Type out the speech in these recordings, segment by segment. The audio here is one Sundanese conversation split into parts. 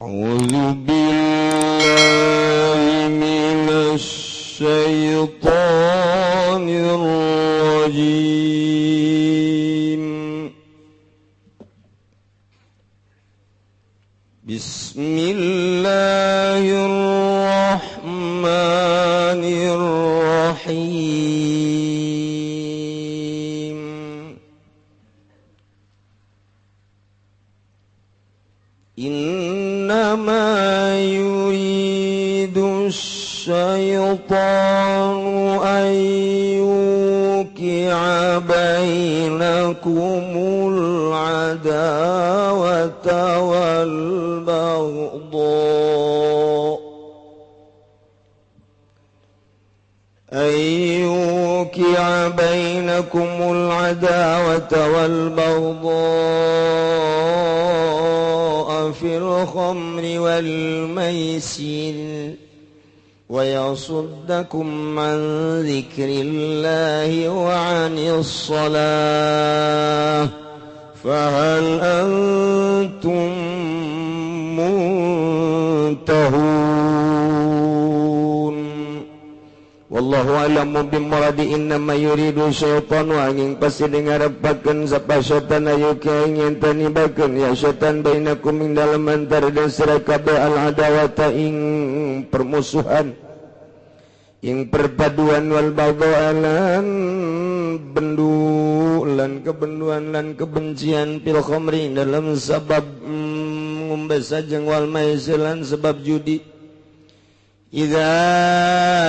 أعوذ بالله من الشيطان الرجيم. بسم الله الرحمن الرحيم. إنما يريد الشيطان أن يوقع بينكم العداوة والبغضاء أن يوقع بينكم العداوة والبغضاء في الخمر والميسر ويصدكم عن ذكر الله وعن الصلاة فهل أنتم منتهون. Wallahu a'lamu bimuradi. Innama yuridu syaitanu angin pasti dengarepakeun sapa syaitan ayu ing tanibakeun ya syaitan bainakum ing dalem antara dan sira kabeh al adawata ing permusuhan ing perpaduan wal baghdha lan bendu lan kebenduan lan kebencian fil khamri dalam sabab ngombe sajeng wal maisir lan sebab judi. Idza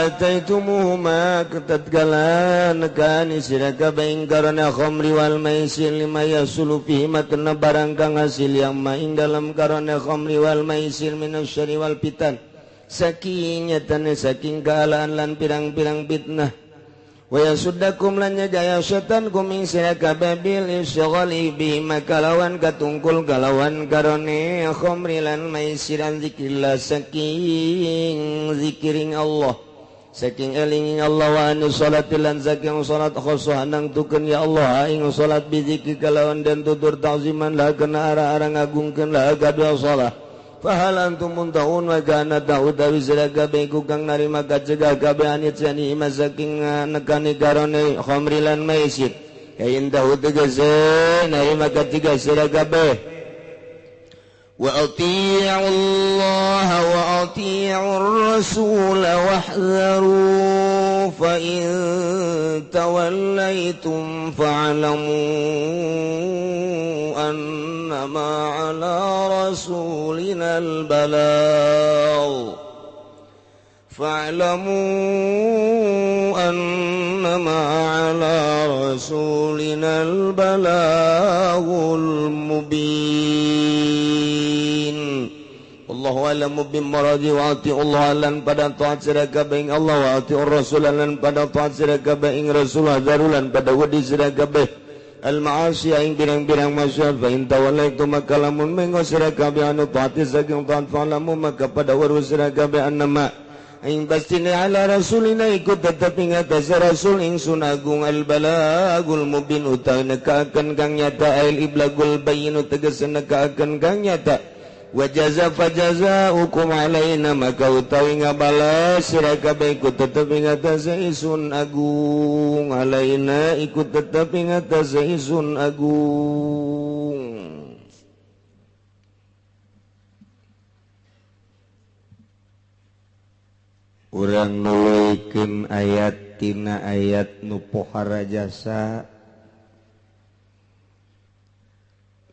ataitumuhuma tatkala nekani sira kabeh ing karana khamri wal maisir lima yasulu fihi makna barang kang hasil yang ma ing dalam karana khamri wal maisir minasyari wal fitan saking nyatane saking kaalaan lan pirang-pirang fitnah wa yasuddakum lan nyegaya setan kum ing sira kabeh bil isghali bi makalawan katungkul kalawan karone khamri lan maisir an zikrillah saking zikiring Allah saking eling Allah wa anu salat lan saking salat khosoh nang tukeun ya Allah ing salat bi zikri kalawan dan tutur ta'ziman la kana ara-ara ngagungkeun la kadua salat. Fahal antum muntahun wa kana ta'udawi sira kabeh ku kang narima kacegah kabeh anit sani masaking nekani karone khamri lan maisir kain tahu tegese narima kacegah sira kabeh. Wa ati'u Allah wa ati'u ar-rasul wahdharu fa in tawallaytum fa'lamu annama 'ala rasulina al-balagh fa'lamu annama 'ala rasulina al-balaghul mubin. Wallahu a'lamu bimuradi. Wa ati'u Allah lan pada taat sira kabeh ing Allah wa ati'ur rasul lan pada taat sira kabeh ing rasul darulan pada wedi sira kabeh al ma'asi ing pirang-pirang maksiat fa in tawallaitum maka lamun mengo sira kabeh anu taat saking taat fa'lamu maka pada weruh sira kabeh annama ing pastine ala rasulina ikut tetep ing atas rasul ingsun agung al balagul mubin utawi nekaken kang nyata al iblagul bayinu tegese nekaken kang nyata. Wa jaza fa jazaukum alaina maka utawi ngabales sira kabeh ikut tetep ing atas ingsun agung alaina ikut tetep ing atas ingsun agung. Urang nuluykeun ayat tina ayat nu pohara jasa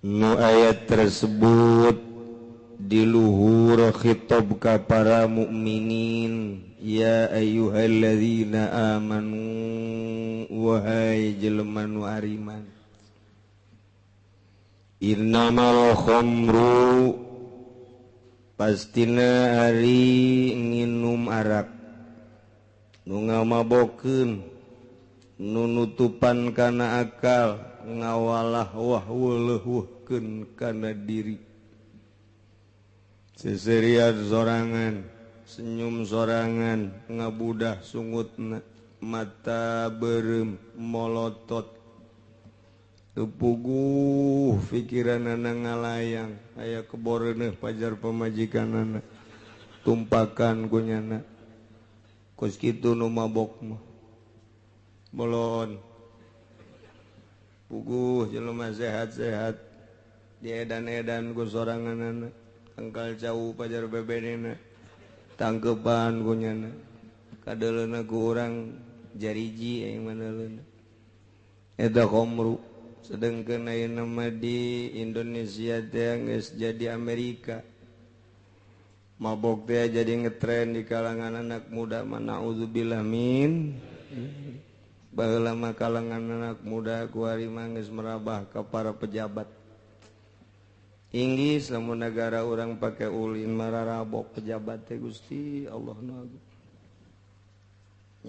nu ayat tersebut di luhur khitab ka para mukminin ya ayyuhalladzina amanu wahai jelema nu ariman innamal khamru pastina ari nginum arak nu ngamabokeun nu nutupan kana akal ngawalah wah weuleuhkeun kana diri seserian sorangan senyum sorangan ngabudah sungutna mata berem molotot Teu puguh pikiranana ngalayang aya keboreuneuh pajar pamajikanana tumpakan ku nyana kos kitu nu mabok mah bolon puguh jelema sehat-sehat diedan-edan ku soranganana tangkal cau pajar bebenena tangkepan ku nyana kadeuleuna ku urang jariji aing manaleuna eta khomru. Sedangkan ayeuna mah di Indonesia teh geus jadi Amerika. Mabok teh jadi ngetren di kalangan anak muda mah, naudzubillah min. Baheula mah kalangan anak muda kuari mah geus merabah ka para pejabat. Inggris lamun negara urang pake ulin mararabok pejabat teh Gusti Allah nu agung.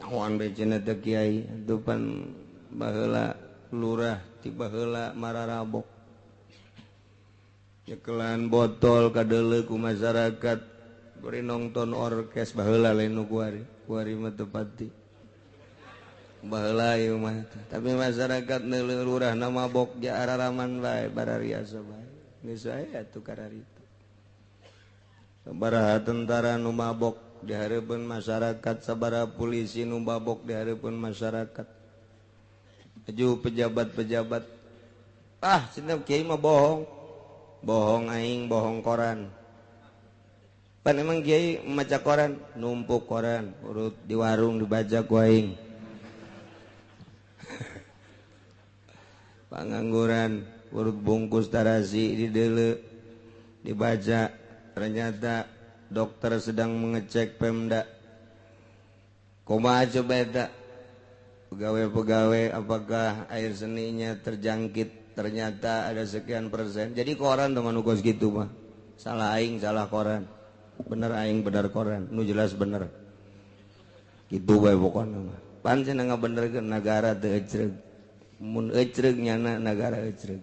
Nyahoan bae cenah teh kiai atuh pan baheula lurah tiba heula mararabok nyekelan botol kadeuleu ku masyarakat bari nongton orkes baheula lain nu kuari kuari mah teu pati baheula ieu mah tapi masyarakat neuleuh lurahna mabok ja araraman bae barariasa bae geus aya atuh kararitu sabaraha tentara nu mabok di hareupeun masyarakat sabaraha polisi nu mabok di hareupeun masyarakat aju pejabat-pejabat ah cenah kiai mah bohong bohong aing bohong koran pan emang kiai maca koran numpuk koran urut di warung dibaca ku aing pangangguran urut bungkus tarasi di deuleu dibaca ternyata dokter sedang mengecek Pemda kumaha coba eta pegawai-pegawai apakah air seninya terjangkit ternyata ada sekian persen jadi koran teman ukos gitu mah salah aing salah koran bener aing bener koran nu jelas bener gitu bae pokona mah pan cenah ngabenerkeun nagara teu ecreug mun ecreug nyana nagara ecreug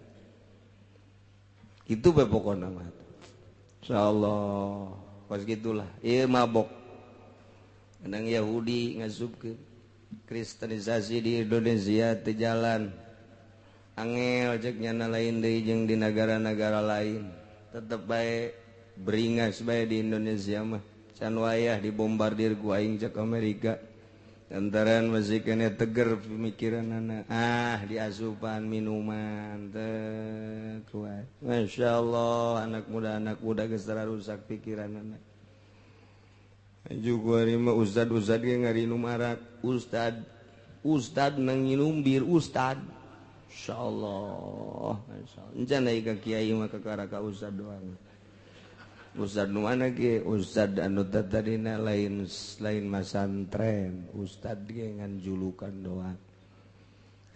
gitu bae pokona mah insyaallah pas gitulah ieu mabok endang Yahudi ngasupkeun Kristenisasi di Indonesia teu jalan angel cek nyana lain deui jeung di negara-negara lain tetep bae beringas bae di Indonesia mah can wayah dibombardir ku aing cek Amerika lantaran masih kene teger pemikiranana ah diasupan minuman teh kuat masyaallah anak muda geus rusak pikiranana juga mah ustad-ustad ge ngarinum arak ustad ustad nang nginum bir ustad insyaallah insyaallah encan deui ka kiai mah kakara ka ustad doang ustad nu mana ge ustad anu tadina lain lain masantren ustad ge ngan julukan doang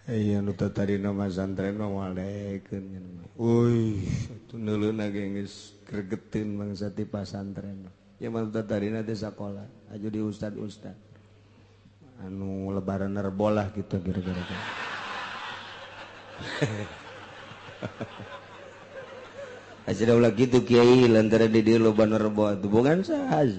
aya nu tadina masantren mah walekeun euy atuh neuleuna ge geus gregeteun bangsa ti pasantren ya mah tadina teh sakola aju di ustad-ustad anu lebaran nerbolah gitu kira-kira. Aja ulah gitu kiai lantaran di dieu loba nerbo atuh bukan saha.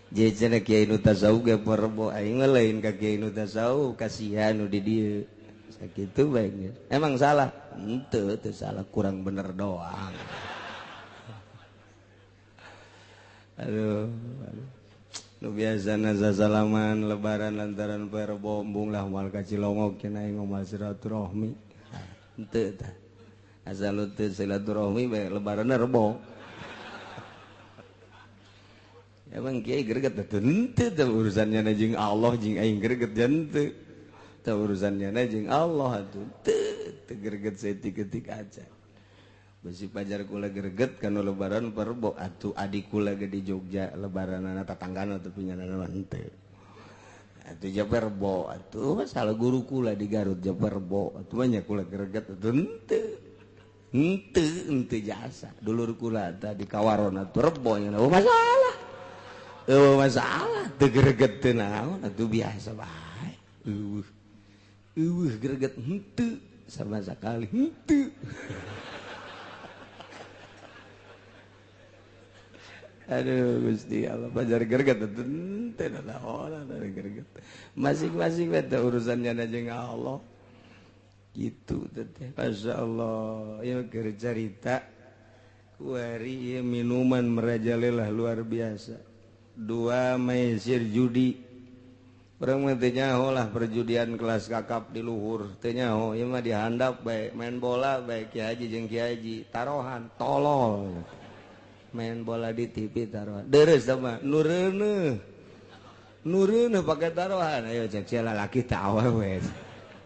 Jadi cenah kiai nu tasawuf ge rebo aing mah lain ka kiai nu tasawuf kasihan nu di dieu. Sakitu bae geus. Emang salah? Henteu, teu salah, kurang bener doang. Aduh, aduh. Nu biasana sasalaman lebaran lantaran poe Rebo embung lah moal ka Cilongok cenah aing moal silaturahmi. Henteu tah. Asal teu silaturahmi bae lebaranna Rebo. Emang kiai greget teh henteu teh urusannya na jeung Allah jeung aing greget henteu. Teh urusannya na jeung Allah atuh teu teu greget saeutik-eutik aja. Besi pajar kula greget kana lebaran perbo atuh adik kula ge di Jogja lebaranana tatanggana teu pinyanana mah henteu. Atuh ja perbo atuh masalah guru kula di Garut ja perbo atuh mah nya kula greget atuh henteu. Henteu henteu jasa dulur kula tah di Kawaron atuh rebo nya eueuh masalah. Eueuh masalah teu greget teu naon atuh biasa bae. Eueuh. Eueuh greget henteu sama sekali henteu. Aduh Gusti Allah, pajar gerget teu naon gerget. Masing-masing eta urusannya jeung Allah. Gitu teh. Masya Allah, ieu keur carita kuari ieu minuman merajalela luar biasa. Dua maisir judi. Urang mah teu nyaho lah perjudian kelas kakap di luhur, teu nyaho ieu mah dihandap bae, main bola bae Ki Haji jeung Ki Haji, tarohan tolol. Main bola di TV taruhan deres sama nureuneuh nureuneuh pakai taruhan. Ayo cek sia lalaki teh awewe,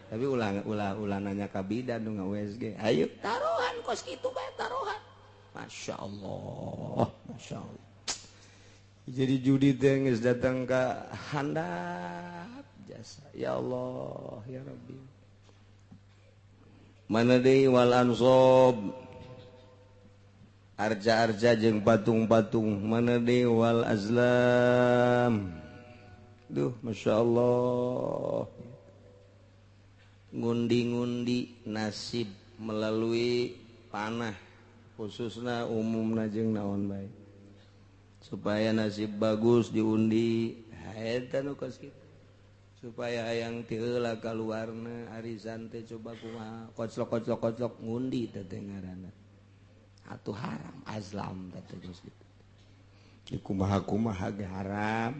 tapi ulah ulah ulah nanya ka bidan nu nga-USG. Ayo taruhan kos kitu bae taruhan. Masya Allah, Masya Allah. Jadi judi teh geus datang ka handap jasa. Ya Allah ya Rabbi, mana deui wal ansob, arca-arca jeung patung-patung, mana deui wal azlam. Duh Masya Allah, ngundi-ngundi nasib melalui panah, khususna umumna jeung naon bae supaya nasib bagus diundi. Eta nu kos kitu supaya hayang ti heula kaluarna arisan teh coba kumaha koclok-koclok-koclok ngundi teh ngaranna. Atuh haram azlam teh geus kitu. Kumaha-kumaha ge haram.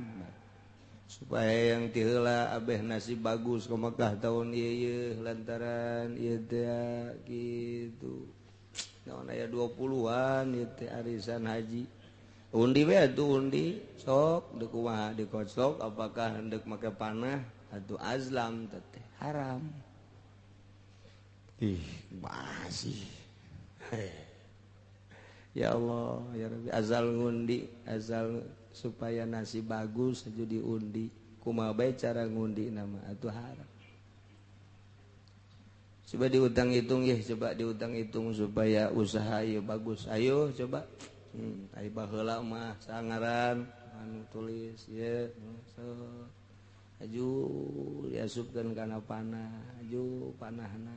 Supaya yang ti heula abeh nasib bagus ke Mekah tahun ieu ieu lantaran ieu teh kitu. Naon aya 20-an ieu teh arisan haji. Undi we atuh undi sok deuk kumaha dikoclok apakah hendeuk make panah atuh azlam teh haram. Ih, masih. Ya Allah, ya Rabbi, azal ngundi, azal supaya nasib bagus aja diundi. Kumaha bae cara ngundi nama atuh haram. Coba diutang hitung ya, coba diutang hitung supaya usaha ieu bagus. Ayo coba. Ai baheula mah sangaran anu tulis ye so. Aju diasupkeun kana panah, aju panahna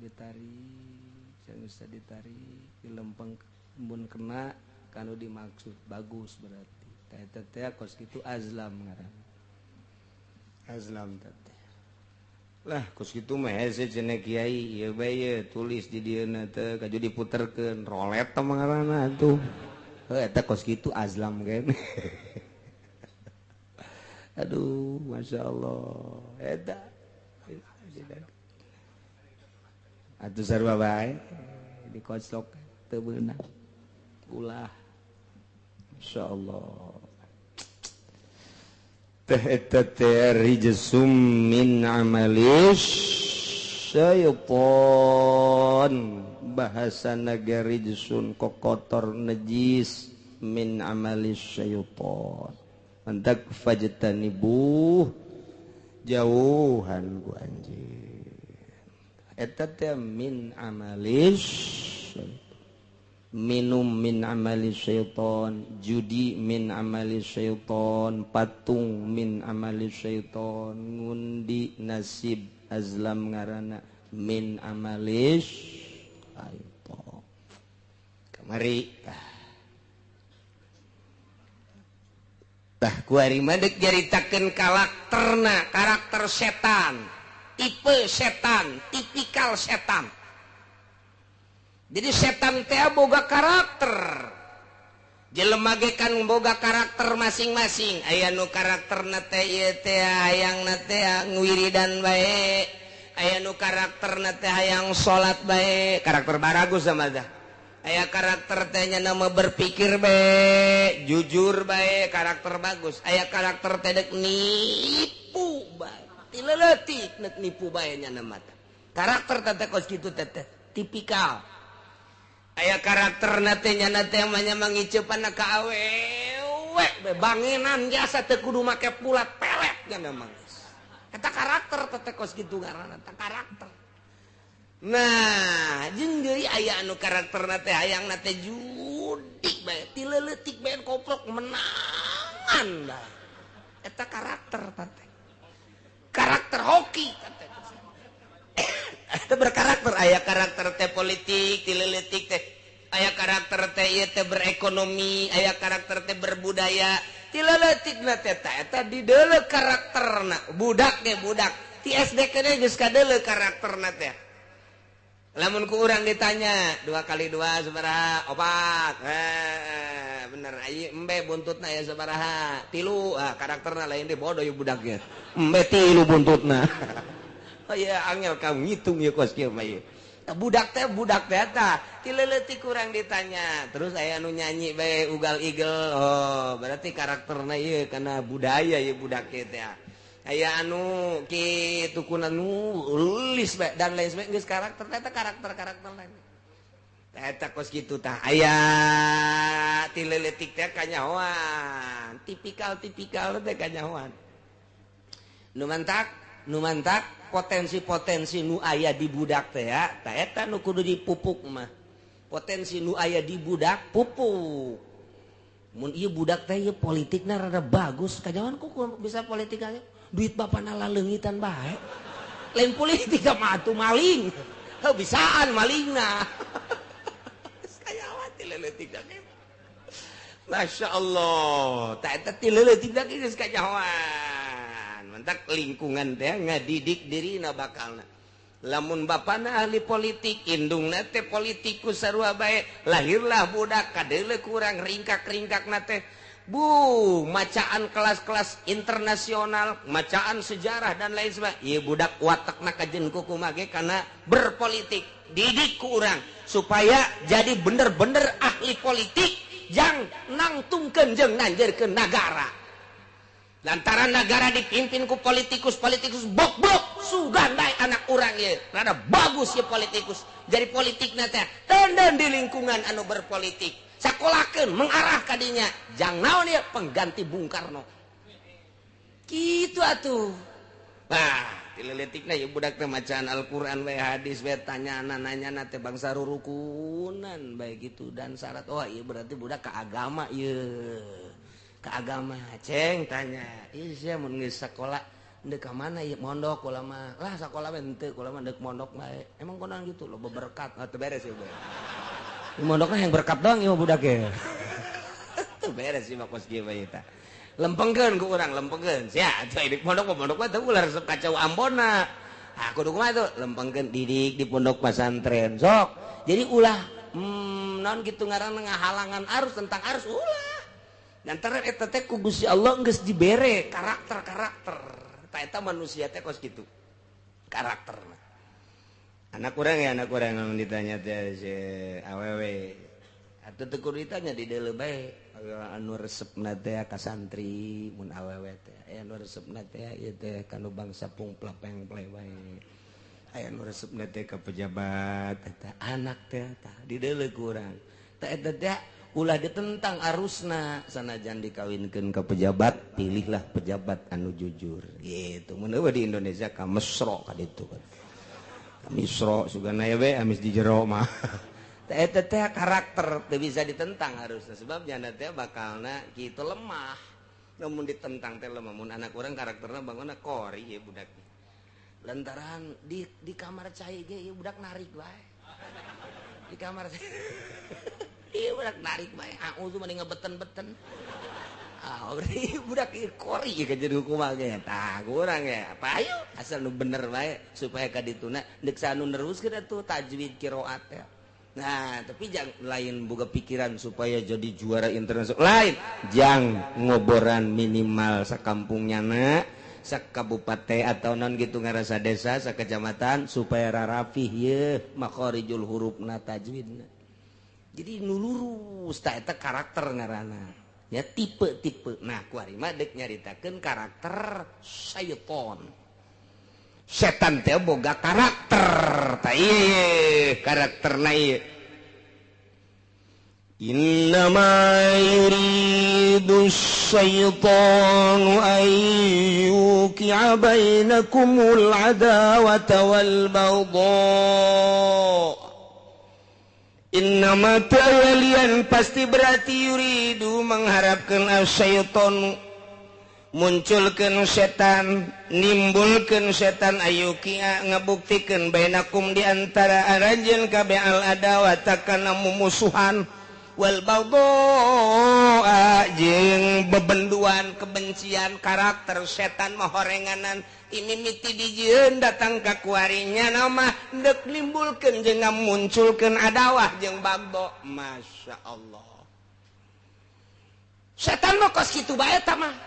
ditarik, geus ditarik dilempeng mun kena kanu dimaksud bagus berarti. Tah eta teh kos kitu azlam ngaranna. Azlam teh. Lah kos kitu mah hese cenah kiai ieu bae ye tulis di dieuna teh kaju diputerkeun rolet teh ngaranna atuh. Heuh eta kos kitu azlam gen. Aduh masyaallah eta. Atuh sarua bae dikoclok teu beunang. Ulah insyaallah teh eta teh rijsum min amalis syaitan, bahasa naga rijsun kokotor najis min amalis syaitan mantak fajtanibuh jauhan ku anjeun eta teh min amalis syaitan. Minum min amali syaitan, judi min amali syaitan, patung min amali syaitan, ngundi nasib azlam ngaranna min amali syaitan. Kamari tah kuari mah deuk nyaritakeun karakterna, karakter setan, tipe setan, tipikal setan. Jadi setan teh boga karakter. Jelema ge kan boga karakter masing-masing. Aya nu karakterna teh ieu teh hayangna teh ngwiridan bae. Aya nu karakterna teh hayang salat bae, karakter baragus sama dah. Aya karakter teh nya nama berpikir bae, jujur bae, karakter bagus. Aya karakter teh deuk nipu bae. Ti leutik nek nipu bae nya nama teh. Karakter teh kos kitu teh tipikal. Aya karakter nate nya nate mah mangicepan ka awewe banginan jasa teu kudu make pulat pelet nya mah. Eta karakter teh kos kitu ngaranna eta karakter. Nah, jeung deui aya anu karakter nate hayang nate judi bae ti leutik bae koplok menangan bae. Eta karakter teh. Karakter hoki teh. Itu berkarakter, aya karakter teh politik ti leutik teh. aya karakter teh ieu teh berekonomi, aya karakter teh berbudaya. Ti leutikna teh eta dideuleu karakterna. Budak ge budak ti SD keneh geus kadeuleu karakterna teh. Lamun ku urang ditanya 2 kali 2 sabaraha? 4. Bener ieu embe buntutna aya sabaraha? 3. Ah, karakterna lain deh bodoh ieu budaknya. Embe 3 buntutna. Oh iya angel kamu ngitung ieu kos kieu mah ieu. Budak teh eta ti leutik kurang ditanya. Terus aya nu nyanyi bae ugal igel. Oh, berarti karakterna ieu kana budaya ieu budak teh. Aya anu kitu kuna nulis bae dan lain sebagainya geus karakter eta karakter-karakter lain. Eta kos kitu tah. Aya ti leutik teh kanyahoan. Tipikal-tipikal teh kanyahoan. Nu mantak potensi-potensi nu aya di budak teh ya, ta eta nu kudu dipupuk mah. Potensi nu aya di budak pupuk. Mun ieu budak teh ieu politikna rada bagus, kajawan ku bisa politik aja. Duit bapana laleungitan bae. Lain politik mah atuh maling. Heuh bisaan malingna. Kajawan ti leutik teh. Masya Allah, ta eta ti leutik teh geus kajawan. Mentak lingkungan teh ngadidik dirina bakalna. Lamun bapana ahli politik, indungna teh politikus sarua bae, lahirlah budak kadeuleu kurang ringkak-ringkakna teh. Bu, macaan kelas-kelas internasional, macaan sejarah dan lain sebagainya. Ieu budak watakna kajen kukumaha ge kana berpolitik. Didik ku urang supaya jadi bener-bener ahli politik jang nangtungkeun jeung nanjeurkeun nagara. Lantaran negara dipimpin ku politikus-politikus bok-bok sugan bae anak urang ieu. Rada bagus ieu politikus. Jadi politikna teh tenden di lingkungan anu berpolitik. Sakolakeun mengarah ka dinya. Jang naon ieu pengganti Bung Karno. Kitu atuh. Nah, ti leutikna ieu budak teh macaan Al-Qur'an bae hadis bae tanyana nanyana teh bangsa rurukunan bae gitu dan syarat oh ieu berarti budak ka agama ieu. Ke agama ceng tanya ih sia mun geus sakola deuk ka mana ieu mondok kula mah lah sakola we henteu kula mah deuk mondok bae emang konan gitu loba berkat teu beres ieu bae mondokna yang berkat doang ieu budak ge teu beres ieu mah kos kieu bae eta lempengkeun ku urang lempengkeun sia atuh deuk mondok mah mondok mah teu ulah resep kacau Ambonna ah kudu kumaha tuh lempengkeun didik di pondok pesantren sok jadi ulah naon kitu ngaranna ngahalangan arus tentang arus ulah. Lantaran eta teh ku Gusti Allah geus dibere karakter-karakter. Ta eta manusia teh kos kitu. Karakterna. Anak urang ya, anak urang lamun ditanya teh si awewe. Atuh teu kudu ditanya di deuleu bae. Anu resepna teh ka santri mun awewe teh. Aya anu resepna teh ieu teh kanu bangsa pungplak pengple bae. Aya anu resepna teh ka pejabat eta anak teh tah di deuleu ku urang. Ta eta teh ulah ditentang arusna sanajan dikawinkeun ke pejabat pilihlah pejabat anu jujur gitu mun eueuh di Indonesia ka mesro ka ditu ka misro sugana we amis di jero mah teh eta teh karakter teu bisa ditentang harusna sebab janda teh bakalna kitu lemah lamun ditentang teh lemah mun anak urang karakterna bangunna kori ieu budak lantaran di kamar cai ge ieu budak narik bae di kamar iya budak narik bae auzu mah ngebeten-beten. Ah berarti budak ieu kori ka jadi hukum ge tah kurang ya. Apa ayo asal nu bener bae supaya ka dituna deuk sanu neruskeun atuh tajwid qiraat ya. Nah, tapi jangan lain boga pikiran supaya jadi juara internasional. Lain, jang ngoboran minimal sakampungnya na, sakabupaten atau non gitu ngarasa desa, sakecamatan supaya rarapih ye makharijul hurufna tajwidna. Jadi nu lurus ta eta karakter ngaranna. Ya tipe-tipe. Nah, kuari mah deuk nyaritakeun karakter syaiton. Setan teh boga karakter. Ta ieu karakterna ieu. Innama yuridu syaitanu an yuqi'a bainakumul adawata wal baghdha. Innama ta'walian pasti berarti yuridu mengharapkan asyaiton Munculkeun setan, nimbulkeun setan ayukia ngabuktikeun bainakum di antara aranjeun kabeh al adawata kana mumusuhan wal baghdha jeung bebenduan kebencian karakter setan mah horenganan imimiti dijieun datang ka kuarinya nama deuk nimbulkeun jeung ngamunculkeun adawah jeung baghdha. Masya Allah, setan mah kos kitu bae eta mah.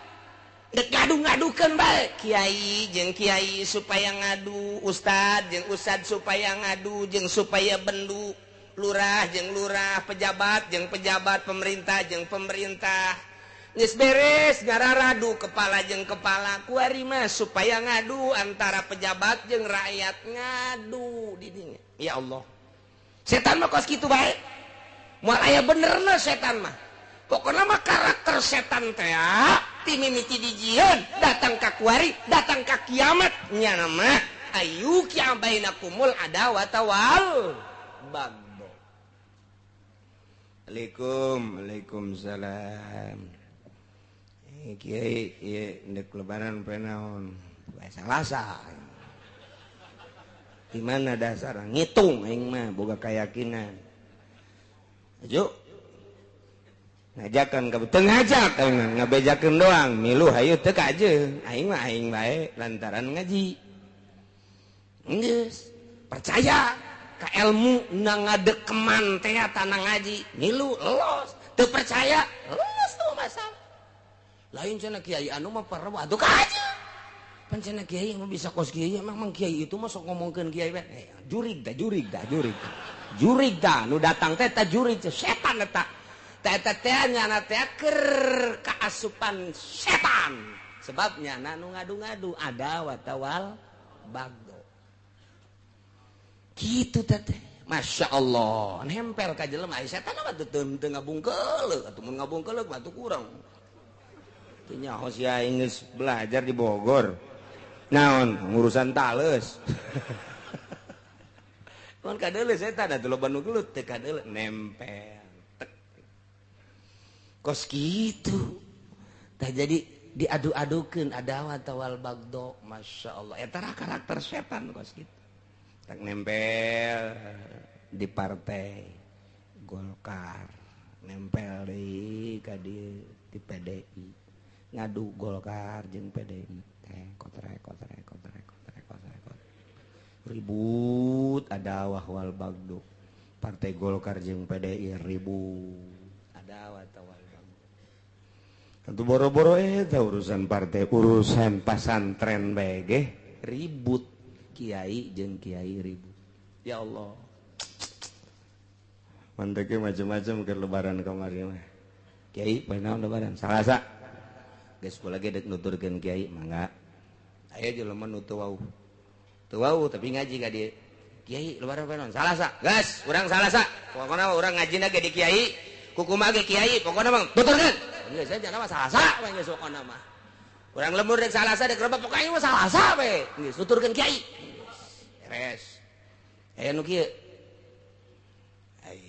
Dek ngadu-ngadukeun bae kiai jeung kiai supaya ngadu, ustad jeung ustad supaya ngadu jeung supaya bendu, lurah jeung lurah, pejabat jeung pejabat, pemerintah jeung pemerintah. Geus beres ngararadu kepala jeung kepala kuari mah supaya ngadu antara pejabat jeung rakyat ngadu di dinya. Ya Allah, setan mah kos kitu bae. Moal aya benerna setan mah. Pokokna mah karakter setan teh timimiti dijieun datang ka kuari, datang ka kiamat nya mah ayu kia bainakumul adawata wal baghdha. Assalamualaikum. Waalaikumsalam. Kiai ieu ndek lebaran poe naon? Poe Salasa. Di mana dasar ngitung aing mah boga keyakinan. Ayo ngajakan ka teu ngajak aing ngabejakeun doang milu hayu teu kajeun aing mah aing bae lantaran ngaji. Geus percaya ka ilmu na ngadekeman teh tanah ngaji milu los, teu percaya los tuh masalah. Lain cenah kiai anu mah pareuh atuh kajeun. Pan cenah kiai mah bisa kos kiai emang mang kiai itu mah sok ngomongkeun kiai bae. Jurig tah jurig tah jurig. Jurig tah nu datang teh tah jurig setan eta. Teh teh nyana teh keur kaasupan setan. Sebab nyana nu ngadu-ngadu ada watawal bagdo. Kitu teh. Masya Allah, nempel ka jelema ai setan mah teu teu ngabungkeuleuh, atuh mun ngabungkeuleuh mah teu kurang. Teu nyaho sia geus belajar di Bogor. Naon ngurusan taleus. Mun kadeuleuh setan atuh loba nu gelut teu kadeuleuh nempel. Kos kitu. Tah jadi diadu-adukeun adawat wal bagdo. Masya Allah, eta karakter setan kos kitu. Tak nempel di partai Golkar, nempel di ka di PDI, ngadu Golkar jeung PDI teh kotrek kotrek kotrek kotrek kotrek ribut adawah wal bagdo. Partai Golkar jeung PDI ribut adawat wal bagdo. Tentu boro-boro eta urusan partai, urusan pasantren bae ge ribut. Kiai jeung kiai ribut. Ya Allah. Manteke macam-macam ke lebaran kamari mah. Kiai poe naon lebaran? Salasa. Geus kula ge deuk nuturkeun kiai mangga. Aya jelema nu teu wauh. Teu wauh tapi ngaji ka dieu. Kiai lebaran poe naon? Salasa. Geus, urang Salasa. Pokona urang ngajina ge di kiai, kukumaha ge kiai, pokona mah tuturkeun. Geus aja mah Salasa we geus pokona mah. Urang lembur rek Salasa rek reba pokoknya mah Salasa we. Geus tuturkeun kiai. Beres. Aya nu kieu. Ai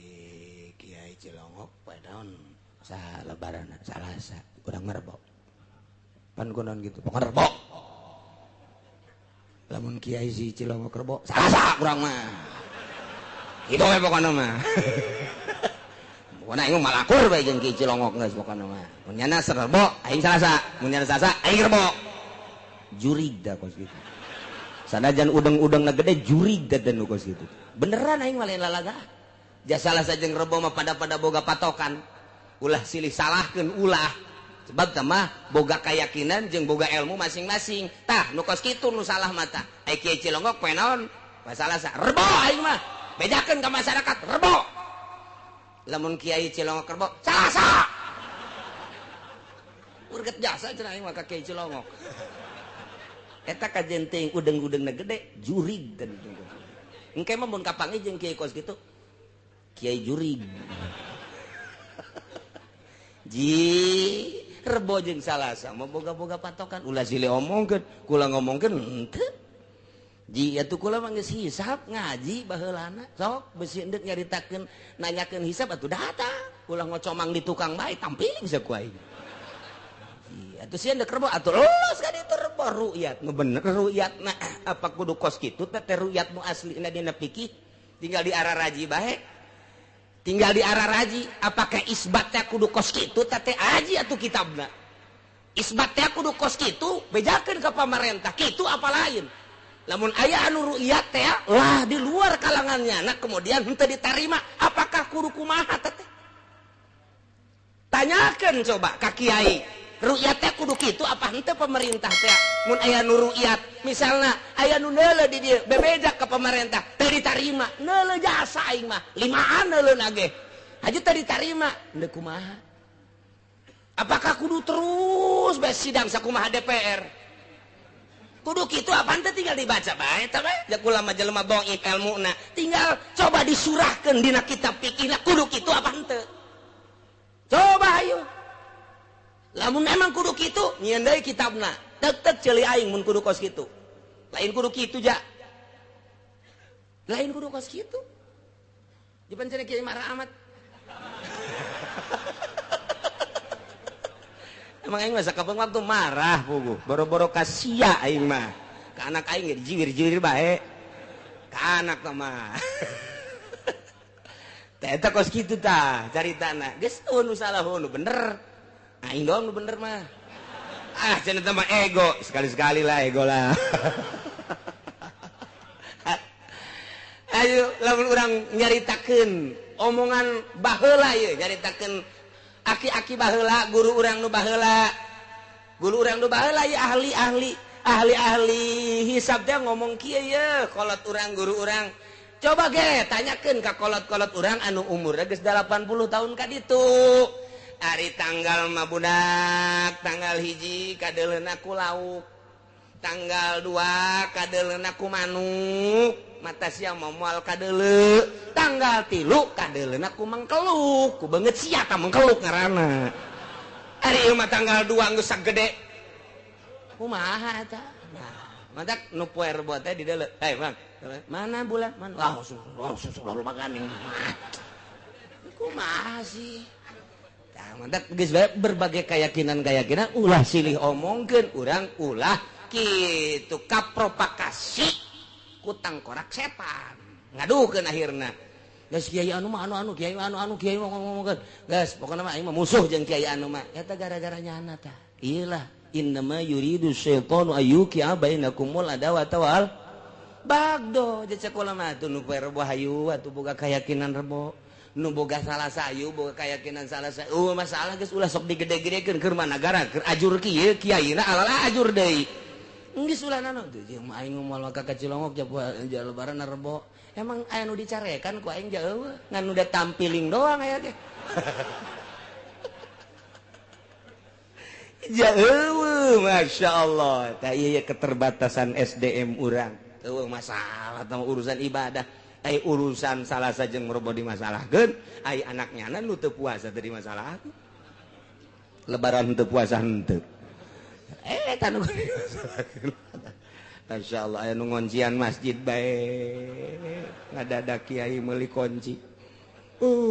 Kiai Cilongok poe naon? Sa lebaran Salasa, urang mah Rebo. Pan kunaon gitu, pokona Rebo. Lamun Kiai si Cilongok Rebo, Salasa urang mah. Kitu we pokona mah. Pokona aing mah malakur bae jeung Kiai Cilongok geus pokona mah. Mun nyana Rebo, aing Salasa. Mun nyana Salasa, aing Rebo. Jurig da kos kitu. Sanajan udeng-udengna gede jurig da nu kos kitu. Beneran aing mah lain lalaga. Ja Salasa jeung Rebo mah pada-pada boga patokan. Ulah silih salahkeun ulah. Sebab tah mah boga keyakinan jeung boga ilmu masing-masing. Tah nu kos kitu nu salah mah tah. Ai Kiai Cilongok poe naon? Poe Salasa. Rebo aing mah. Bejakeun ka masyarakat Rebo. Lamun Kiai Cilongok Rebo, Salasa. Urget jasa cenah aing mah ka Kiai Cilongok. Eta kajen teuing udeng-udengna gede jurig dan engke mah mun kapanggih jeung kiai kos kitu kiai jurig. Ji Rebo jeung Salasa mah boga-boga patokan ulah silih omongkeun, kula ngomongkeun henteu. Ji atuh kula mah geus hisab ngaji baheulana sok besi endek nyaritakeun nanyakeun hisab atuh datang ulah ngocomang di tukang bae tampiling saku aing. Atuh sieun deuk rebo atuh los ka ditu rebo ru'yat. Nu bener ru'yatna apa kudu kos kitu teh teh ru'yat nu aslina dina fikih tinggal di arah raji bae. Tinggal di arah raji apakah isbat teh kudu kos kitu teh teh aji atuh kitabna. Isbat teh kudu kos kitu bejakeun ka pamarentah kitu apa lain. Lamun aya anu ru'yat teh lah di luar kalangannya nah kemudian henteu ditarima apakah kudu kumaha teh. Tanyakeun coba ka kiai ru'yat teh kudu kitu apa henteu pemerintah teh mun aya nu ru'yat misalna aya nu neuleuh di dieu bebeja ka pemerintah teu ditarima neuleuh jasa aing mah limaan neuleuh ge haji teu ditarima henteu kumaha. Apakah kudu terus bae sidang sakumaha DPR kudu kitu apa henteu tinggal dibaca bae eta bae ja kula mah jelema dhaif ilmuna tinggal coba disurahkeun dina kitab fikihna kudu kitu apa henteu. Coba ayo lamun emang kudu kitu nyieun deui kitabna tek-tek ceuli aing mun kudu kos kitu lain kudu kitu ja lain kudu kos kitu dipan cenah kiai marah amat. Emang aing mah sakapeung waktu marah puguh boro-boro ka sia aing mah ka anak aing ge dijiwir-jiwir bae ka anak mah. Teh eta kos kitu tah caritana geus eueuh nu salah nu bener aing doang nu bener mah. Ah cenah teh mah ego sekali-sekali lah ego lah. Ayo lamun urang nyaritakeun omongan baheula ieu nyaritakeun aki-aki baheula guru urang nu baheula guru urang nu baheula ieu ahli-ahli ahli-ahli hisab teh ngomong kieu ye kolot urang guru urang. Coba ge tanyakeun ka kolot-kolot urang anu umurna geus 80 tahun ka ditu. Ari tanggal mah budak tanggal 1 kadeuleuna ku lauk tanggal 2 kadeuleuna ku manuk mata siang mah moal kadeuleu tanggal 3 kadeuleuna ku mengkeluk ku beungeut sia ta mengkeluk ngaranna. Ari ieu mah tanggal 2 geus sagede kumaha eta. Nah mantak nu poe rebo teh di deuleu hey bang mana bulan mana langsung lalu makan kumaha sih. Tah mantak geus bae berbagai keyakinan-keyakinan ulah silih omongkeun urang ulah kitu kapropagasi ku tangkorak setan ngaduhkeun akhirna geus kiai anu mah anu kiai anu kiai ngomong-ngomongkeun geus pokona mah aing mah musuh jeung kiai anu mah eta gara-gara nyana tah ieu lah innama yuridu syaitanu ayyuqi'a bainakumul adawata wal bagdo jeung sekolah mah atuh nu poe rebo hayu atuh boga keyakinan rebo nu boga salah sayu boga keyakinan salah sayu masalah geus ulah sok digede-gedekeun keur mah nagara keur ajur kieu kiaina alala ajur deui geus ulah nano teu jeung aing moal ka Cilongok ja lebaran rebo emang aya nu dicarekan ku aing jauh ngan udah tampiling doang aya teh jauh Masya Allah tah ieu keterbatasan SDM urang eueuh masalah tentang urusan ibadah ai urusan salah sajeng rebo dimasalahkeun ai anaknya nu teu puasa teu dimasalahkeun lebaran teu puasa henteu eta nu dimasalahkeun. Masyaallah aya nu ngoncian masjid bae ngadadak kiai meuli kunci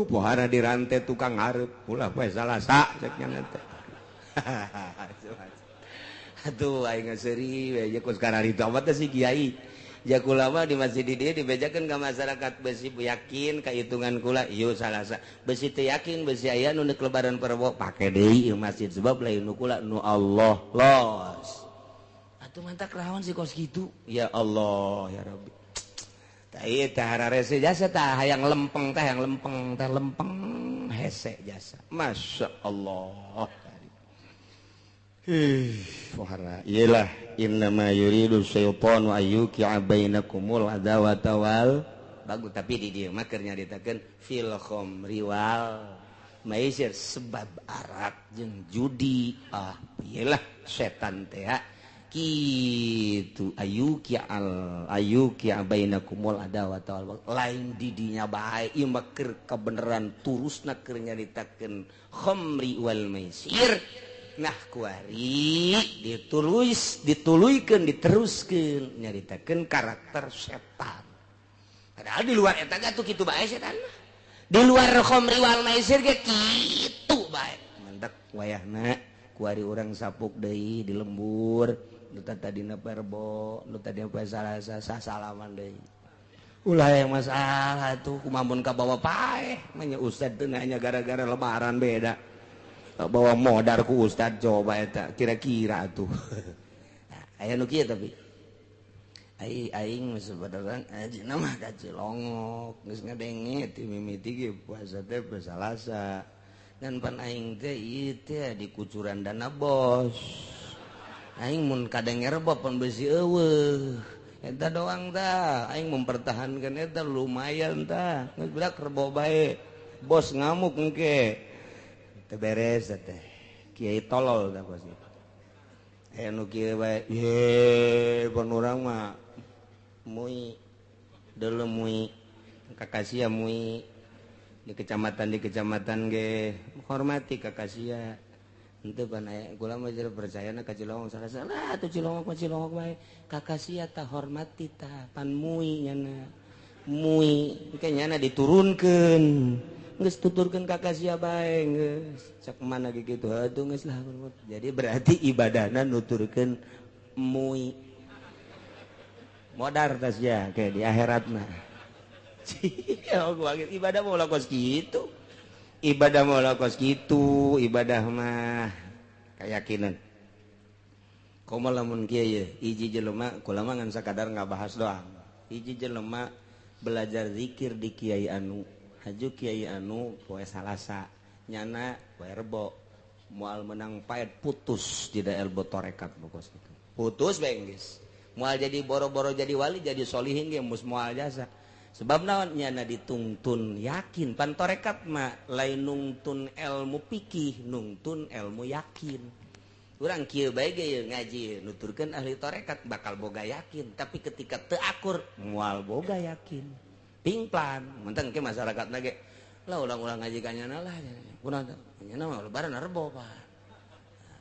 pohara dirante tukang hareup ulah poe Salasa cek nya teh. Aduh aing seuri we jeung kararitu amat teh si kiai. Ja kula mah di masjid di dieu dibejakeun ka masyarakat besi yakin ka hitungan kula ieu Salasa. Besi teu yakin besi aya nu neuk lebaran perwo pake deui ieu masjid sebab lain nu kula nu Allah los. Atuh mantak lawan si kos kitu. Ya Allah ya Rabbi. Tah ieu teh hararese jasa tah hayang lempeng teh hayang lempeng teh lempeng hese jasa. Masya Allah. Wahara iyalah innama yuridu syaitanu ayyuqi'a bainakumul adawata wal bagus tapi di dieu mah keur nyaritakeun fil khamri wal maisir sebab arak jeung judi ah iyalah setan teh kitu ayyuqi'al ayyuqi'a bainakumul adawata wal lain didinya bae ieu mah keur kabeneran turusna keur nyaritakeun khamri wal maisir. Nah kuari ditulis dituluykeun diteruskeun nyaritakeun karakter setan. Padahal di luar eta ge atuh kitu bae setan mah. Di luar khamri wal maisir ge kitu bae. Mantak wayahna Kuari urang sapuk deui di lembur nu tadina Rebo nu tadi poe Salasa sasalaman deui. Ulah yang masalah tuh kumaha mun kabawa paeh mah nya ustad teu nanya gara-gara lebaran beda. Bawa modar ku ustad coba eta kira-kira tuh. Aya nu kieu tapi aing sebenarnya ajina mah ka Cilongok geus ngadenge ti mimiti ge puasa teh poe Salasa. Dan pan aing teh ieu teh di kucuran dana bos. Aing mun kadenge Rebo pan beusi eueuh. Eta doang tah aing mempertahankan eta lumayan tah. Geus berak Rebo bae. Bos ngamuk engke. Teu beres teh. Kiai tolol tah bos itu. Aya nu kieu bae. Ye, pan urang mah mui deuleu mui kakasia mui di kecamatan ge hormati kakasia. Henteu pan aya kula mah percayana ka Cilongok salah atuh Cilongok mah Cilongok bae. Kakasia tah hormati tah pan mui nyana. Mui engke nyana diturunkeun. Geus tuturkeun kakasia bae geus. Cak mana ge kitu atuh geus lah. Jadi berarti ibadahna nuturkeun mui. Modar tas ya kayak di akhirat mah. Ya gua ibadah mau kos kitu. Ibadah mau kos kitu, ibadah mah keyakinan. Komo lamun kieu ye, hiji jelema kula mah ngan sakadar ngabahas doang. Hiji jelema belajar zikir di kiai anu, haju kiai anu poe Salasa, nyana poe Rebo. Moal menang paet putus dina ilmu tarekat kos kitu. Putus bae geus. Moal jadi boro-boro jadi wali jadi solihin ge mus moal jasa. Sebab naon nyana ditungtun yakin pan tarekat mah lain nungtun ilmu pikih nungtun ilmu yakin. Urang kieu bae ge ngaji nuturkeun ahli tarekat bakal boga yakin, tapi ketika teu akur moal boga yakin. Pingplan menteng ke masyarakatna ge lah ulang-ulang ngaji ka nyana lah kunaon nyana mah lebaran Rebo pak.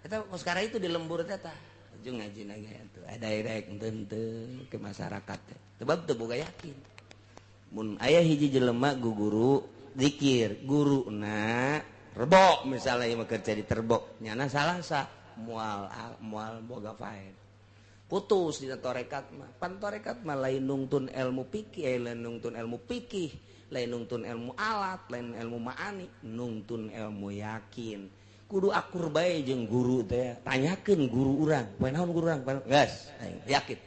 Eta sekarang itu di lembur teh tah jeung ngaji na ge atuh ada rek henteu ke masyarakat teh sebab teu boga yakin. Mun aya hiji jelema guru zikir guruna Rebo misalnya ieu mah kerja di Terbo nyana Salasa moal moal boga faed putus dina tarekat mah. Pan tarekat mah lain nungtun ilmu pikih, lain nungtun ilmu pikih, lain nungtun ilmu alat, lain ilmu ma'ani, nungtun ilmu yakin. Kudu akur bae jeung guru teh, tanyakeun guru urang, poe naon guru urang, geus yakin.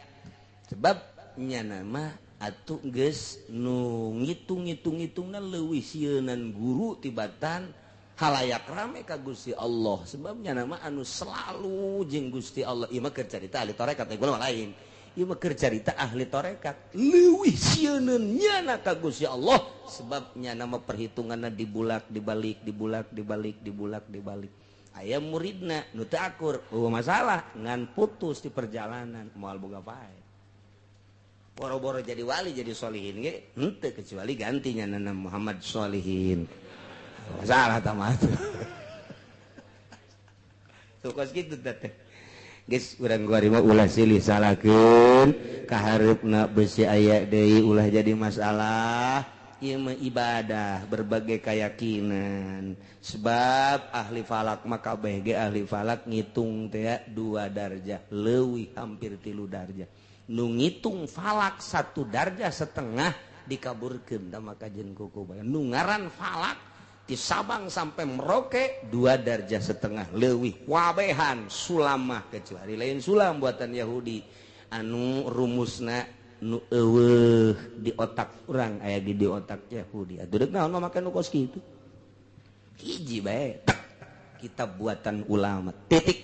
Sebab nyana mah atuh geus nu ngitung-ngitung-ngitungna leuwih sieunan guru tibatan halayak rame ka Gusti Allah. Sebabnya nama anu selalu jeung Gusti Allah. Ieu mah keur carita ahli tarekat, teh mah lain. Ieu mah keur carita ahli tarekat. Leuwih sieuneun nyana ka Gusti Allah. Sebabnya nama perhitunganna dibulak dibalik dibulak dibalik dibulak dibalik. Aya muridna nu teu akur, eueuh masalah ngan putus di perjalanan moal boga pae. Boro-boro jadi wali jadi solihin ge henteu kecuali gantinya nana Muhammad Solihin. Masalah tamat. Tuh kos kitu teh. Geus urang kuari mah ulah silih salahkeun, kahareupna beusi aya deui ulah jadi masalah. Ieu mah ibadah berbagai keyakinan. Sebab ahli falak mah kabeh ge ahli falak ngitung teh 2 darjah, leuwih hampir 3 darjah. Nu ngitung falak 1 darjah setengah dikaburkeun tah maka jeung kuku bae. Nu ngaran falak di Sabang sampai Merauke 2 darjah setengah leuwih wabehan sulamah kecuali lain sulam buatan Yahudi anu rumusna nu eueuh di otak urang aya di otak Yahudi. Atuh deuk naon mah make nu kos kitu. Hiji bae kitab buatan ulama titik.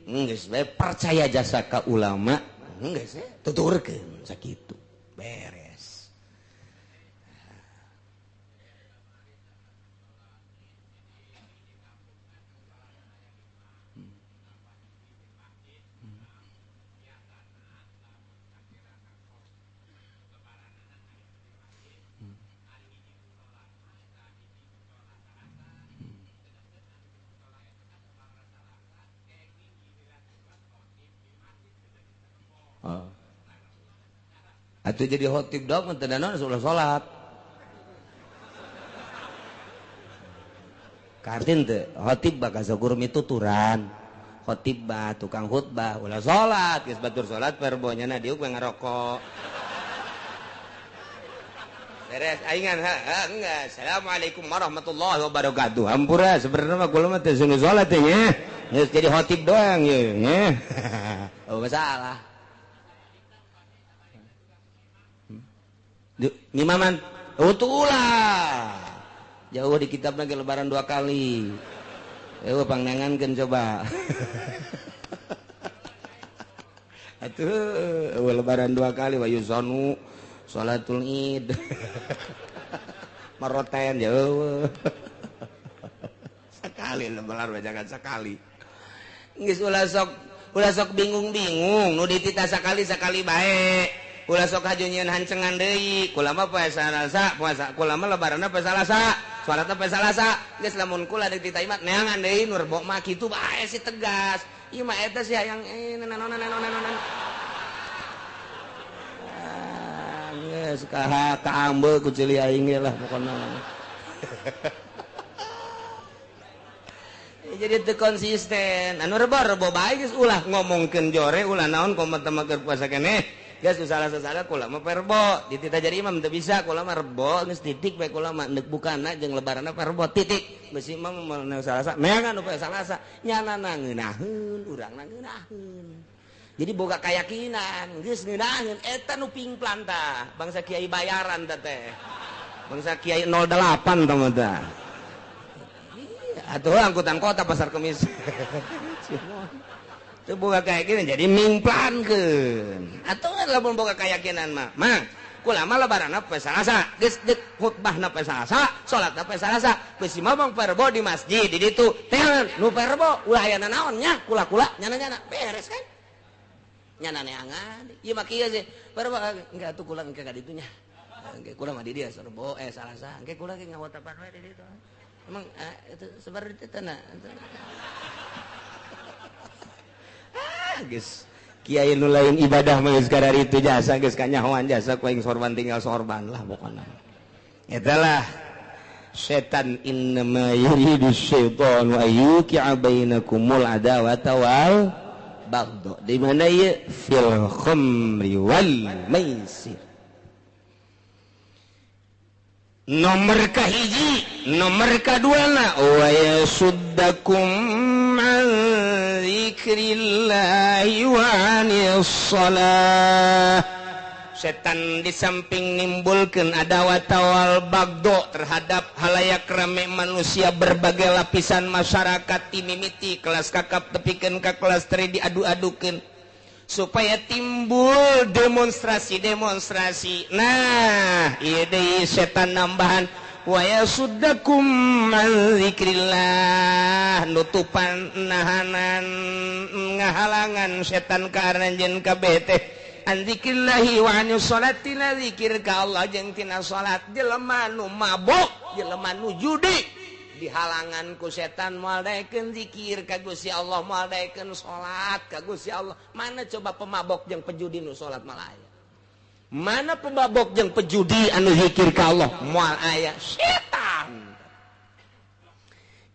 Geus bae percaya jasa ka ulama geus tuturkeun sakitu beres. Atau jadi khotib dong teu naon ulah salat. Kartin teu khotib bakal sakur mituturan. Khotibah, tukang khutbah, ulah salat, geus batur salat perbonya na diuk we ngarokok. Beres aingan ha enggak. Assalamualaikum warahmatullahi wabarakatuh. Hampura sebenarnya mah kula mah teu sunu salat teh nya. Geus jadi khotib doang ye nya. Oh masalah. Ngimaman oh ulah. Jauh di kitab lagi lebaran 2 kali. Pangnangankeun coba. Atuh lebaran 2 kali wa yusanu salatul Id. Maroten jauh. Sekali lebaran jangan sekali. Geus ulah sok bingung-bingung nu ditita sekali-sekali bae. Ulah sok haju nyieun hancengan deui. Kula mah poe Salasa, puasa kula mah lebaranna poe Salasa, salatna poe Salasa. Geus lamun kula deuk ditita imat neangan deui nu rebo mah kitu bae si tegas. Ieu mah eta sih hayang naon. Ah, geus kaha kaambe ku ceuli aing ge lah pokona. Jadi teu konsisten. Anu rebo-rebo bae geus ulah ngomongkeun jore ulah naon komo teh mah keur puasa keneh. Geus salah-salah kula mah perbo ditita jadi imam teu bisa kula mah rebo geus titik bae kula mah neuk bukana jeung lebaranna perbo titik besi imam mah Salasa neangan nu poe Salasa nyana ngeunaheun urangna ngeunaheun jadi boga keyakinan geus ngeunaheun eta nu pingplan tah bangsa kiai bayaran teh teh bangsa kiai 08 tah mah tah atuh angkutan kota pasar kemis teu boga keyakinan jadi mingplankeun atuh lamun boga keyakinan mah mang kula mah lebaranna poe Salasa geus deuk khutbahna poe Salasa salatna poe Salasa besi mah bang perbo di masjid di ditu teh nu perbo ulah aya nanaon nya kula-kula nyana-nyana beres kan nyana neangan ieu mah kieu sih perbo engke atuh kula engke ka ditu nya engke kula mah di dieu rebo Salasa engke kula ge ngawotapan we di ditu emang itu sebar di tanah. Geus kiai nu lain ibadah mah geus kadar itu jasa geus kanyahoan jasa ku aing sorban tinggal sorban lah pokona. Eta lah setan innama yuridu syaitanu ayyuqi'a bainakumul adawata wal baghdha. Di mana ieu fil khamri wal maisir. Nomor kahiji, nomor kaduana wa yasuddakum an dzikrillahi wa anis shalah. Setan di samping nimbulkeun adawat wal bagdo terhadap halayak rame manusia berbagai lapisan masyarakat timimiti kelas kakap tepikeun ka kelas teri diadu-adukeun supaya timbul demonstrasi-demonstrasi. Nah, ieu deui setan nambahan wa yasuddakum an dzikrillah, nutupan nahanan ngahalangan setan ka aranjeun kabeh teh an dzikrillahi wa anis sholati, la zikir ka Allah jeung tina salat. Jelema nu mabok, jelema nu judi dihalangan ku setan moal daekeun zikir ka Gusti Allah, moal daekeun salat ka Gusti Allah. Mana coba pemabok jeung pejudi nu salat moal aya? Mana pemabok jeung pejudi anu zikir ka Allah moal aya? Setan.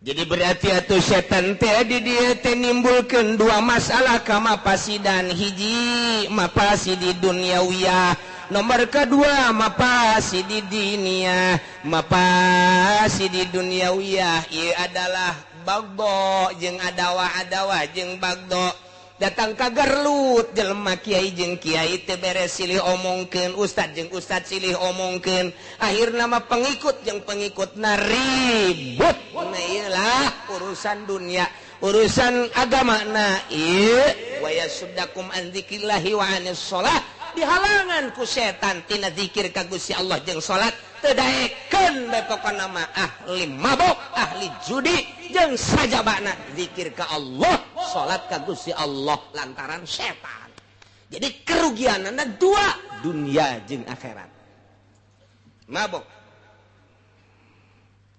Jadi berarti atuh setan teh di dieu teh nimbulkeun dua masalah ka mapasidan. Hiji mapasi di duniawiyah, nomor kedua mapasi di diniyah. Mapasi di duniawiyah ieu adalah bagdo jeung adawah-adawah jeung bagdo. Datang ka garlut jelema kiai jeung kiai teu beres silih omongkeun, ustad jeung ustad silih omongkeun, akhirna mah pengikut jeung pengikutna ribut. Nah ieu lah urusan dunia, urusan agama. Na ieu wa yasuddakum an dzikrillahi wa anis shalah, dihalangan ku setan tina zikir ka Gusti Allah jeung salat teu daekeun bae pokona mah ahli mabok, ahli judi jeung sajabana zikir ka Allah, salat ka Gusti Allah lantaran setan. Jadi kerugianana dua, dunia jeung akhirat. Mabok.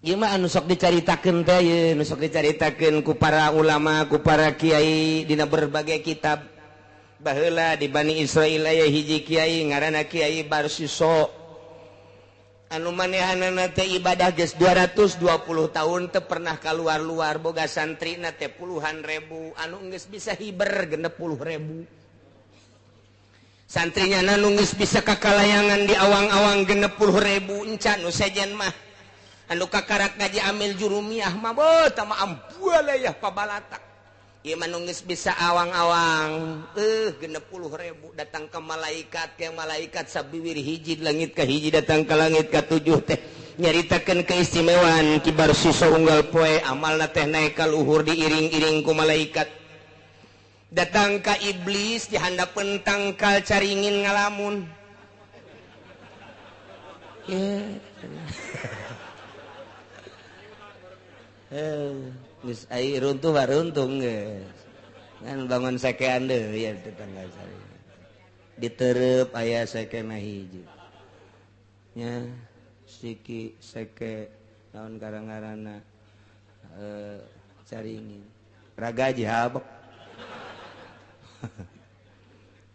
Ieu mah anu sok dicaritakeun teh ieu, nu sok dicaritakeun ku para ulama, ku para kiai dina berbagai kitab. Baheula di Bani Israil aya hiji kiai ngaranna Kiai Barsiso. Anu manehanana teh ibadah geus 220 tahun teu pernah kaluar-luar, boga santrina teh puluhan ribu, anu geus bisa hiber 60.000. Santrinya anu geus bisa kakalayangan di awang-awang 60.000, encan nu sejen mah. Anu kakarak ngaji amil jurumiyah mah beuh tah mah ambualayah pabalatak. Ieu mah nu geus bisa awang-awang 60.000 datang ke malaikat, ke malaikat sabiwir hiji langit ka hiji datang ke langit ka tujuh teh nyaritakeun keistimewaan Ki Barsiso unggal poe amalna teh naik ka luhur diiring-iring ku malaikat. Datang ka iblis di handapeun tangkal caringin ngalamun. Geus ai runtuh baruntung geus. Ngan bangun sekean deui ya tetangga saya. Ditereup aya sekena hiji. Nya siki seke naon garang-garana caringin. Ragaji habek.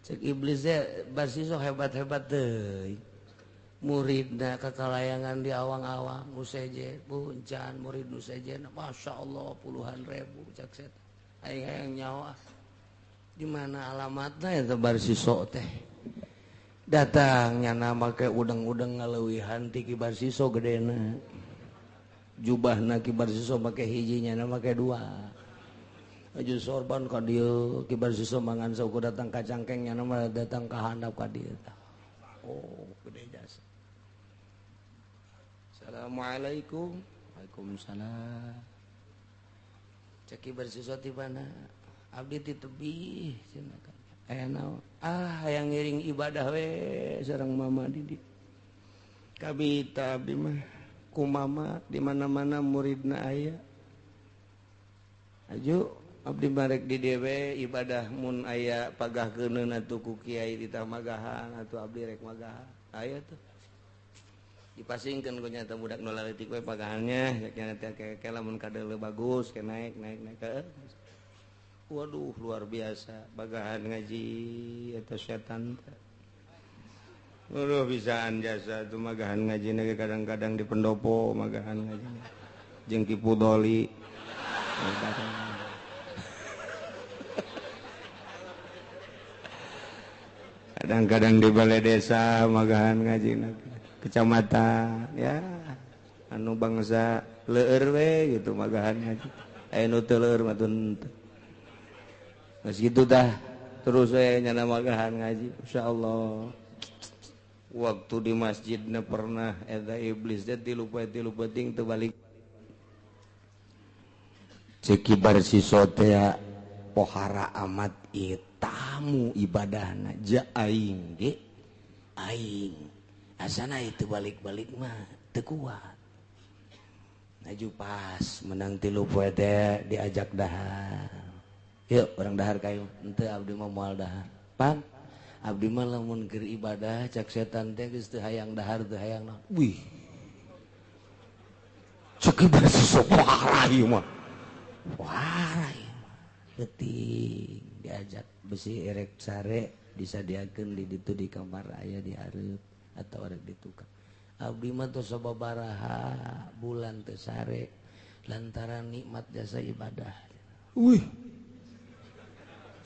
Cek iblis teh Barsiso hebat-hebat deui. Muridna kakalayangan di awang-awang nu sejen puncan murid nu sejen Masya Allah puluhan ribu cek setan aing hayang nyawa di mana alamatna eta Barsiso teh datangnya nama ke udeng-udeng ngaleuwihan ti Ki Barsiso gedena jubahna Ki Barsiso make hijinya na make dua aju sorban ka dieu Ki Barsiso mangan saukur datang ka cangkeng nya nama datang ka handap ka dieu. Oh gede jasa. Assalamualaikum. Waalaikumsalam. Cek Ki Barsiso ti mana? Abdi ti tebih cenah kan. Aya naon? Ah hayang ngiring ibadah we sareng mama didik. Kabita abdi mah ku mama di mana-mana muridna aya. Aju abdi marek di dewe ibadah mun aya pagah keuneun atuh ku kiai ditamagahan atuh abdi rek magahan. Aya tuh. Dipasingkeun ku nyata budak nu leutik we pagahannya nya teh ke lamun kadeuleu bagus ke naik naik naik ke. Waduh luar biasa bagahan ngaji eta setan teh. Waduh bisaan jasa tuh magahan ngaji ge kadang-kadang di pendopo magahan ngaji. Jeung Ki Pudoli. Kadang-kadang di balai desa magahan ngaji kecamatan ya anu bangsa leueur we gitu magahan ngaji aya nu teu leueur mah teu geus kitu tah terus we nyana magahan ngaji insyaallah waktu di masjidna pernah eta iblis teh tilu poe tilu peuting teu balik. Cek Ki Barsiso teh pohara amat ieu tamu ibadahna ja aing ge aing asana itu balik-balik mah teu kuat. Naju pas menang tilu poe teh diajak dahar. Yuk orang dahar kayu henteu abdi mah moal dahar. Pan abdi mah lamun keur ibadah cak setan teh geus teu hayang dahar teu hayang naon. Wih. Cek Ki Barsiso pohara ieu mah. Pohara ieu mah. Penting diajak besi erek sare disadiakeun di ditu di kamar aya di hareup atau arek ditukar. Abdi mah tos sababaraha bulan teu sare lantaran nikmat jasa ibadah. Wih.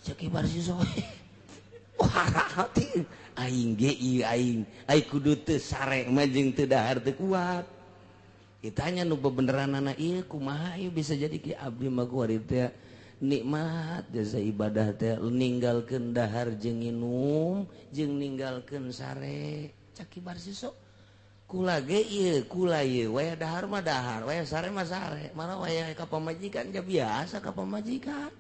Cek Ki Barsiso. Wah, hati aing ge ieu aing. Aing kudu teu sare mah jeung teu dahar teu kuat. Ditanya nu bebeneranana ieu kumaha ieu bisa jadi ki abdi mah kuari teh nikmat jasa ibadah teh ninggalkeun dahar jeung nginum jeung ninggalkeun sare. Cek Ki Barsiso kula ge ieu kula ieu waya dahar mah dahar waya sare mah sare mana waya ka pamajikan ja biasa ka pamajikan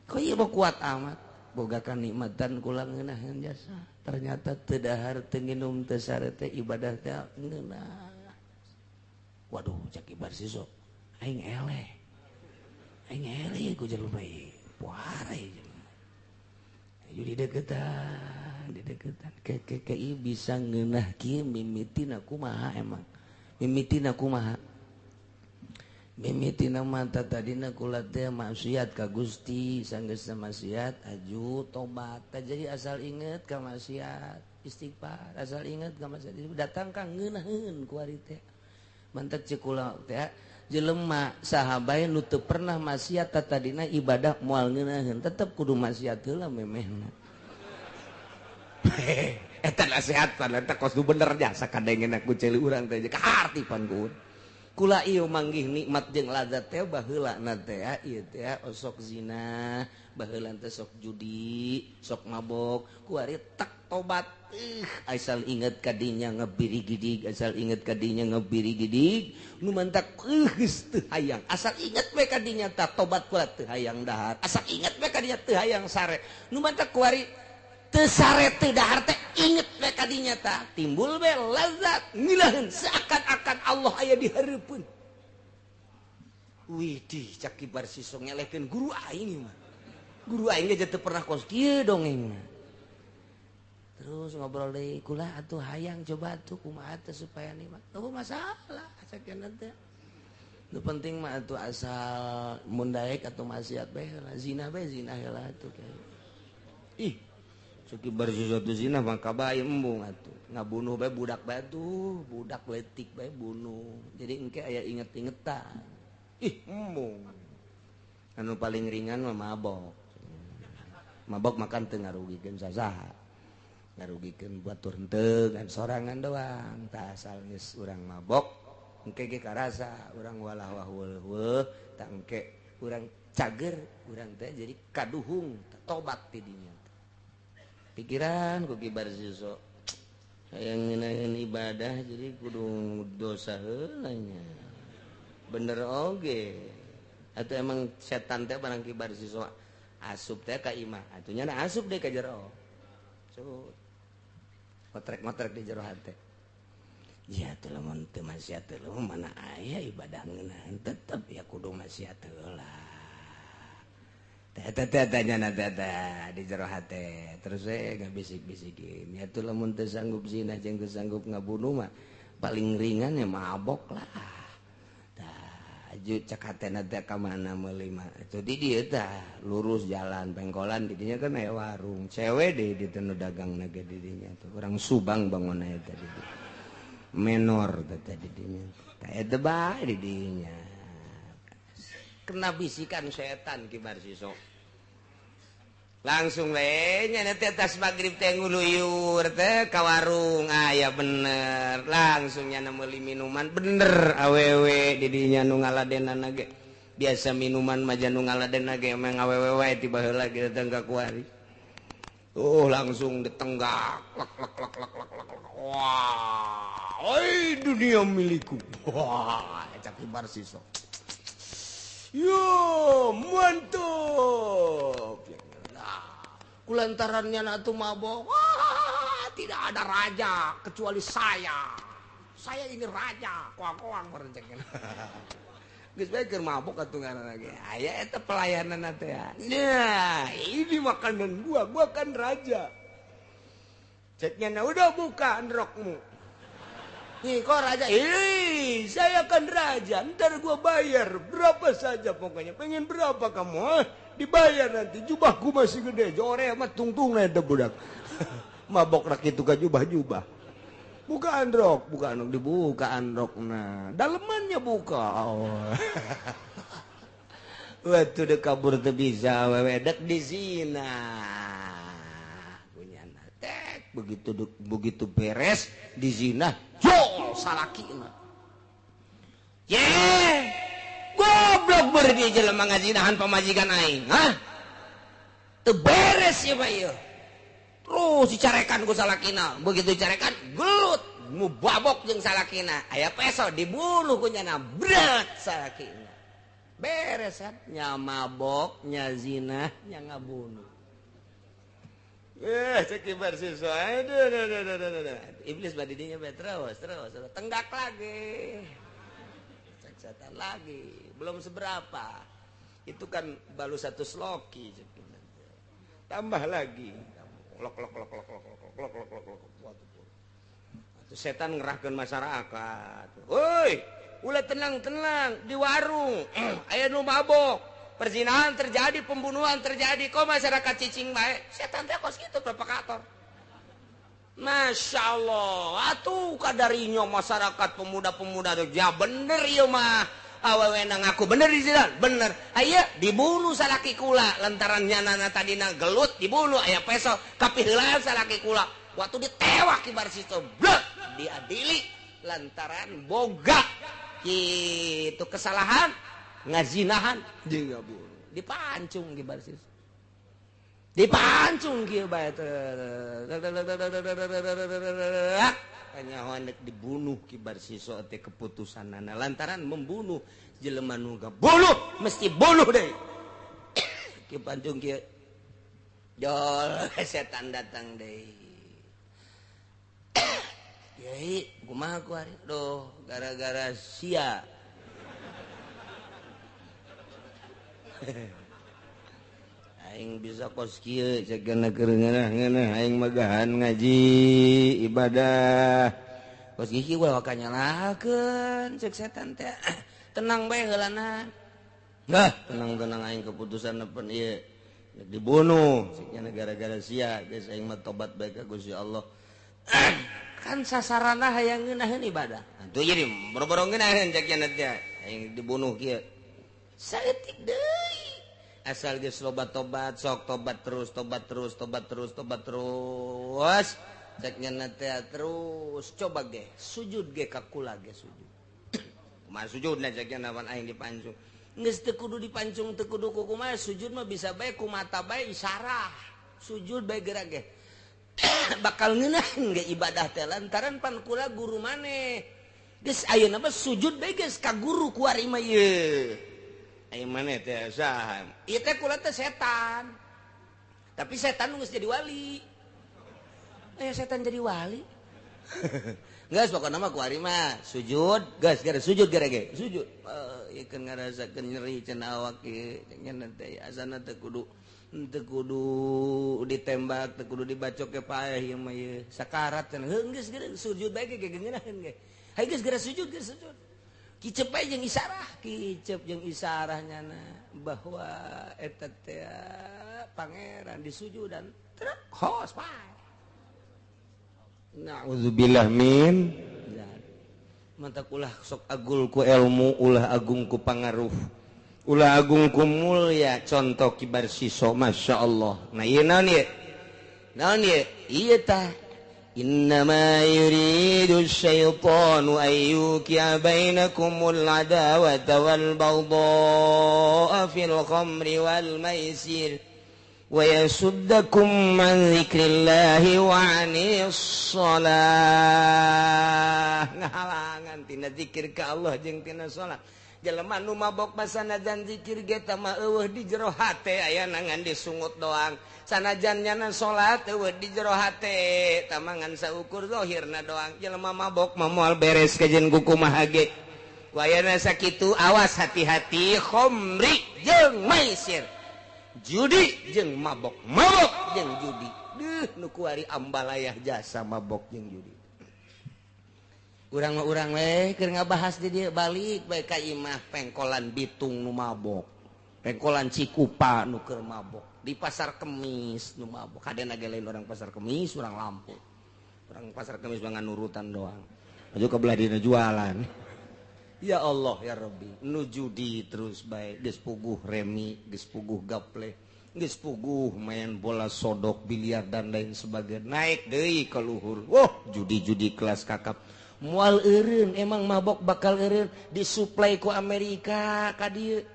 kok ieu mah kuat amat boga kanikmatan kula ngeunaheun jasa ternyata teu dahar teu nginum teu sare teh ibadah teh ngeunah. Waduh cek Ki Barsiso aing eleh aing eleh ku jelema ieu puara ieu jelema. Jadi deketan dideketan ke bisa ngeunah kieu mimitina kumaha emang mimitina kumaha Mimitina mata tadina kula teh maksiat ka Gusti, sanggeus maksiat aju tobat. Jadi asal inget ka maksiat, istighfar, asal inget ka maksiat datang ka ngeunaheun kuari teh. Mantak ceuk kula teh jelema saha bae nu teu pernah maksiat tadina ibadah moal ngeunaheun, tetep kudu maksiat heula memehna. Eta nasehatan eta kos nu bener jasa kadengeuna ku ceuli urang teh kaharti pan ku. Kula ieu manggih nikmat jeung lazat teh baheula na teh ieu teh osok zina, baheula teh sok judi, sok mabok, kuari tak tobat. Asal inget kadinya ngebiri gidig, asal inget kadinya ngebiri gidig, nu mantak geus teu hayang. Asal inget we kadinya tah tobat kula teu hayang dahar. Asal inget we kadinya teu hayang sare. Nu mantak kuari teu sare teu dahar teh inget we kadinya tah timbul we lazat ngilaheun seakan-akan Allah aya di hareupeun. Widih cak kibar siso ngelehkeun guru aing mah. Guru aing ge teu pernah kos kieu dongengna. Terus ngobrol deui kula atuh hayang coba atuh kumaha teh supaya nikmat. Eueuh masalah sakieu teh. Nu penting mah atuh asal mun daek atuh maksiat bae heula, zina bae zina heula atuh. Ih Suki sesuatu zina maka bae embung atuh. Ngabunuh bae budak bae tuh, budak letik bae bunuh. Jadi engke aya inget-ingetan. Ih, embung. Anu paling ringan mah mabok. Mabok makan teu ngarugikeun sasaha. Ngarugikeun batur henteu ngan sorangan doang. Tah asal geus urang mabok, engke ge karasa urang walah wah weuh tah engke urang cager, urang teh jadi kaduhung tobat ti dinya. Pikiran ku kibar siso hayang ngeunaheun ibadah jadi kudu dosa heula nya. Bener oge. Atuh emang setan teh barang kibar siso asup teh ka imah. Atuh nya asup deui ka jero. Cut. Ngotrek-ngotrek di jero hate. Ya atuh lamun teu maksiat heula mana aya ibadah ngeunaheun tetep ya kudu maksiat heula. Tanya di jero hate terus saya nggak bisik-bisikin ya tuh lamun teu sanggup zina jeung teu sanggup ngabunuh mah paling ringan ya mabok lah. Tah aju cek hatena teh ka mana meuli mah itu di dieu tah lurus jalan pengkolan di dinya kan aya warung cewek deui di teu nu dagangna ge di dinya tuh urang Subang bangunna eta di dieu menor teh di dinya tah eta bae di dinya. Kena bisikan setan kibar siso langsung we nya teh atas magrib teh nguluyur teh ka warung aya bener langsung nya meuli minuman bener awewe di dinya nu ngaladenana ge biasa minuman mah nu ngaladenna ge emang awewe wae ti baheula ge datang ka kuari oh langsung ditenggak lek lek lek lek lek lek wah oi dunia milikku wah cak kibar siso. Yo, mantap. Nah, kulantarannya atuh mabok. Wah, tidak ada raja kecuali saya. Saya ini raja. Koang-koang merencengkeun. Geus bae keur mabok atuh ngaranna ge. Aya eta pelayanan teh. Nah, ini makanan gua, gua kan raja. Ceknya nah, udah buka rokmu. Nih kok raja, ih saya kan raja, ntar gua bayar berapa saja pokoknya, pengen berapa kamu, ah? Dibayar nanti, jubahku masih gede, jore amat tungtung eta budak. Mabok rak itu ka jubah-jubah. Buka androk, dibuka androk, nah dalemannya buka. Oh. Waktu dek kabur teu bisa, wewe dek di zina. Punya tek begitu begitu beres di zina. Jol salakina. Ye, goblok berde jelema ngazinahan pamajikan aing, hah? Teu beres ieu mah ieu. Terus dicarekan ku salakina, begitu dicarekan gelut, mu babok jeung salakina. Aya peso dibunuh ku nyana, bret salakina. Beres kan? Nya mabok, nya zina, nya ngabunuh. Cek kibar siswa. Aduh, aduh, aduh, aduh, aduh. Iblis badidinya terus, terus, terus. Tenggak lagi. Cek setan lagi. Belum seberapa. Itu kan baru satu sloki. Tambah lagi. Lok, lok, lok, lok, lok, lok, lok, lok, lok, lok. Setan ngerahkan masyarakat. Woi, Ulah tenang-tenang di warung aya nu mabok, perzinahan terjadi, pembunuhan terjadi, kok masyarakat cicing bae. Setan teh kos kitu provokator. Masya Allah, atuh kadarinya masyarakat pemuda-pemuda tuh ya bener ieu mah. Awewe ngaku bener di jalan, bener. Aya dibunuh salaki kula lantaran nyanana tadina gelut dibunuh aya peso kapiheulaan salaki kula. Waktu ditewak kibar situ, blek diadili lantaran boga gitu kesalahan ngazinahan jeung bunuh dipancung kibar situ. Dipancung kieu bae kanyahoan dek dibunuh kibar siso teh keputusanana lantaran membunuh jelema nu bunuh mesti bunuh deui. Kieu pancung kieu jol setan datang deui. Yai kumaha ku ari doh gara-gara sia. Aing bisa kos kieu cegana keur ngeunah-ngeunah aing magahan ngaji ibadah. Kos kieu ulah waka nyalahkeun cek setan teh. Tenang bae heulana. Nah, tenang-tenang aing keputusan nepen ieu dibunuh ceknya gara-gara sia geus aing mah tobat bae ka Gusti Allah. Kan sasarana hayang ngeunaheun ibadah. Atuh jadi boro-boro ngeunaheun cek nya teh aing dibunuh kieu. Saeutik deui. Asal geus loba tobat, sok tobat terus, tobat terus, tobat terus, tobat terus. Cek nya teh terus coba ge sujud ge ka kula ge sujud. Kumaha sujudna cek nya nawan aing dipancung. Geus teu kudu dipancung teu kudu kumaha sujud mah bisa bae ku mata bae isarah. Sujud bae gerak ge. Bakal ngeunaheun ge ibadah teh lantaran pan kula guru maneh. Geus ayeuna mah sujud bae geus ka guru ku ari mah ieu. Ayeuna maneh teh saha? Ieu teh kula teh setan. Tapi setan geus jadi wali. Aya setan jadi wali. Geus pokona mah ku ari mah sujud geus gara sujud gara ge sujud. Ieu keun ngarasakeun nyeri cenah awak ieu nya teh asana teh kudu teu kudu ditembak, teu kudu dibacok ke paeh ieu mah ieu. Sakarat cenah. Heuh geus geura sujud bae ge ngeunaheun ge. Hayu geus geura sujud, geus sujud. Kicep bae jeung isarah, kicep jeung isarah nyana bahwa eta teh pangeran disujudan trek hos paeh. Na'udzubillah min mantak ulah sok agul ku ilmu, ulah agung ku pangaruh. Ulah agung ku mulya, contoh kibar siso Masya Allah. Nah iya naon ieu? Naon ieu? Ieu tah innama yuridu syaitanu an yuqi'a bainakumul adawata wal baghdha'a fil khamri wal maisir wa yasuddakum an dzikrillahi wa 'anis shalah. Ngahalangan tina zikir ka Allah jeung tina salat. Jelema nu mabok sanajan zikir ge tah mah eueuh di jero hate aya ngan disungut doang. Sanajan nyana salat eueuh di jero hate tah mah ngan saukur zahirna doang. Jelema mabok mah moal beres kajen ku kumaha ge. Wayana sakitu awas hati-hati khomri jeung maisir. Judi jeung mabok, mabok jeung judi. Duh nu kuari ambalayah jasa mabok jeung judi. Urang mah urang we keur ngabahas di dieu balik bae ka imah pengkolan Bitung nu mabok. Pengkolan Cikupa nu keur mabok. Di Pasar Kemis nu mabok. Kadena ge lain orang Pasar Kemis, orang Lampung. Orang Pasar Kemis mah nurutan doang. Maju ke belah dina jualan. Ya Allah ya Rabbi, nu judi terus bae geus puguh remi, geus puguh gaple, geus puguh main bola sodok, biliar dan lain sebagainya. Naik deui ka luhur. Wah, judi-judi kelas kakap. Mual eureun emang mabok bakal eureun disuplai ku Amerika ka dieu.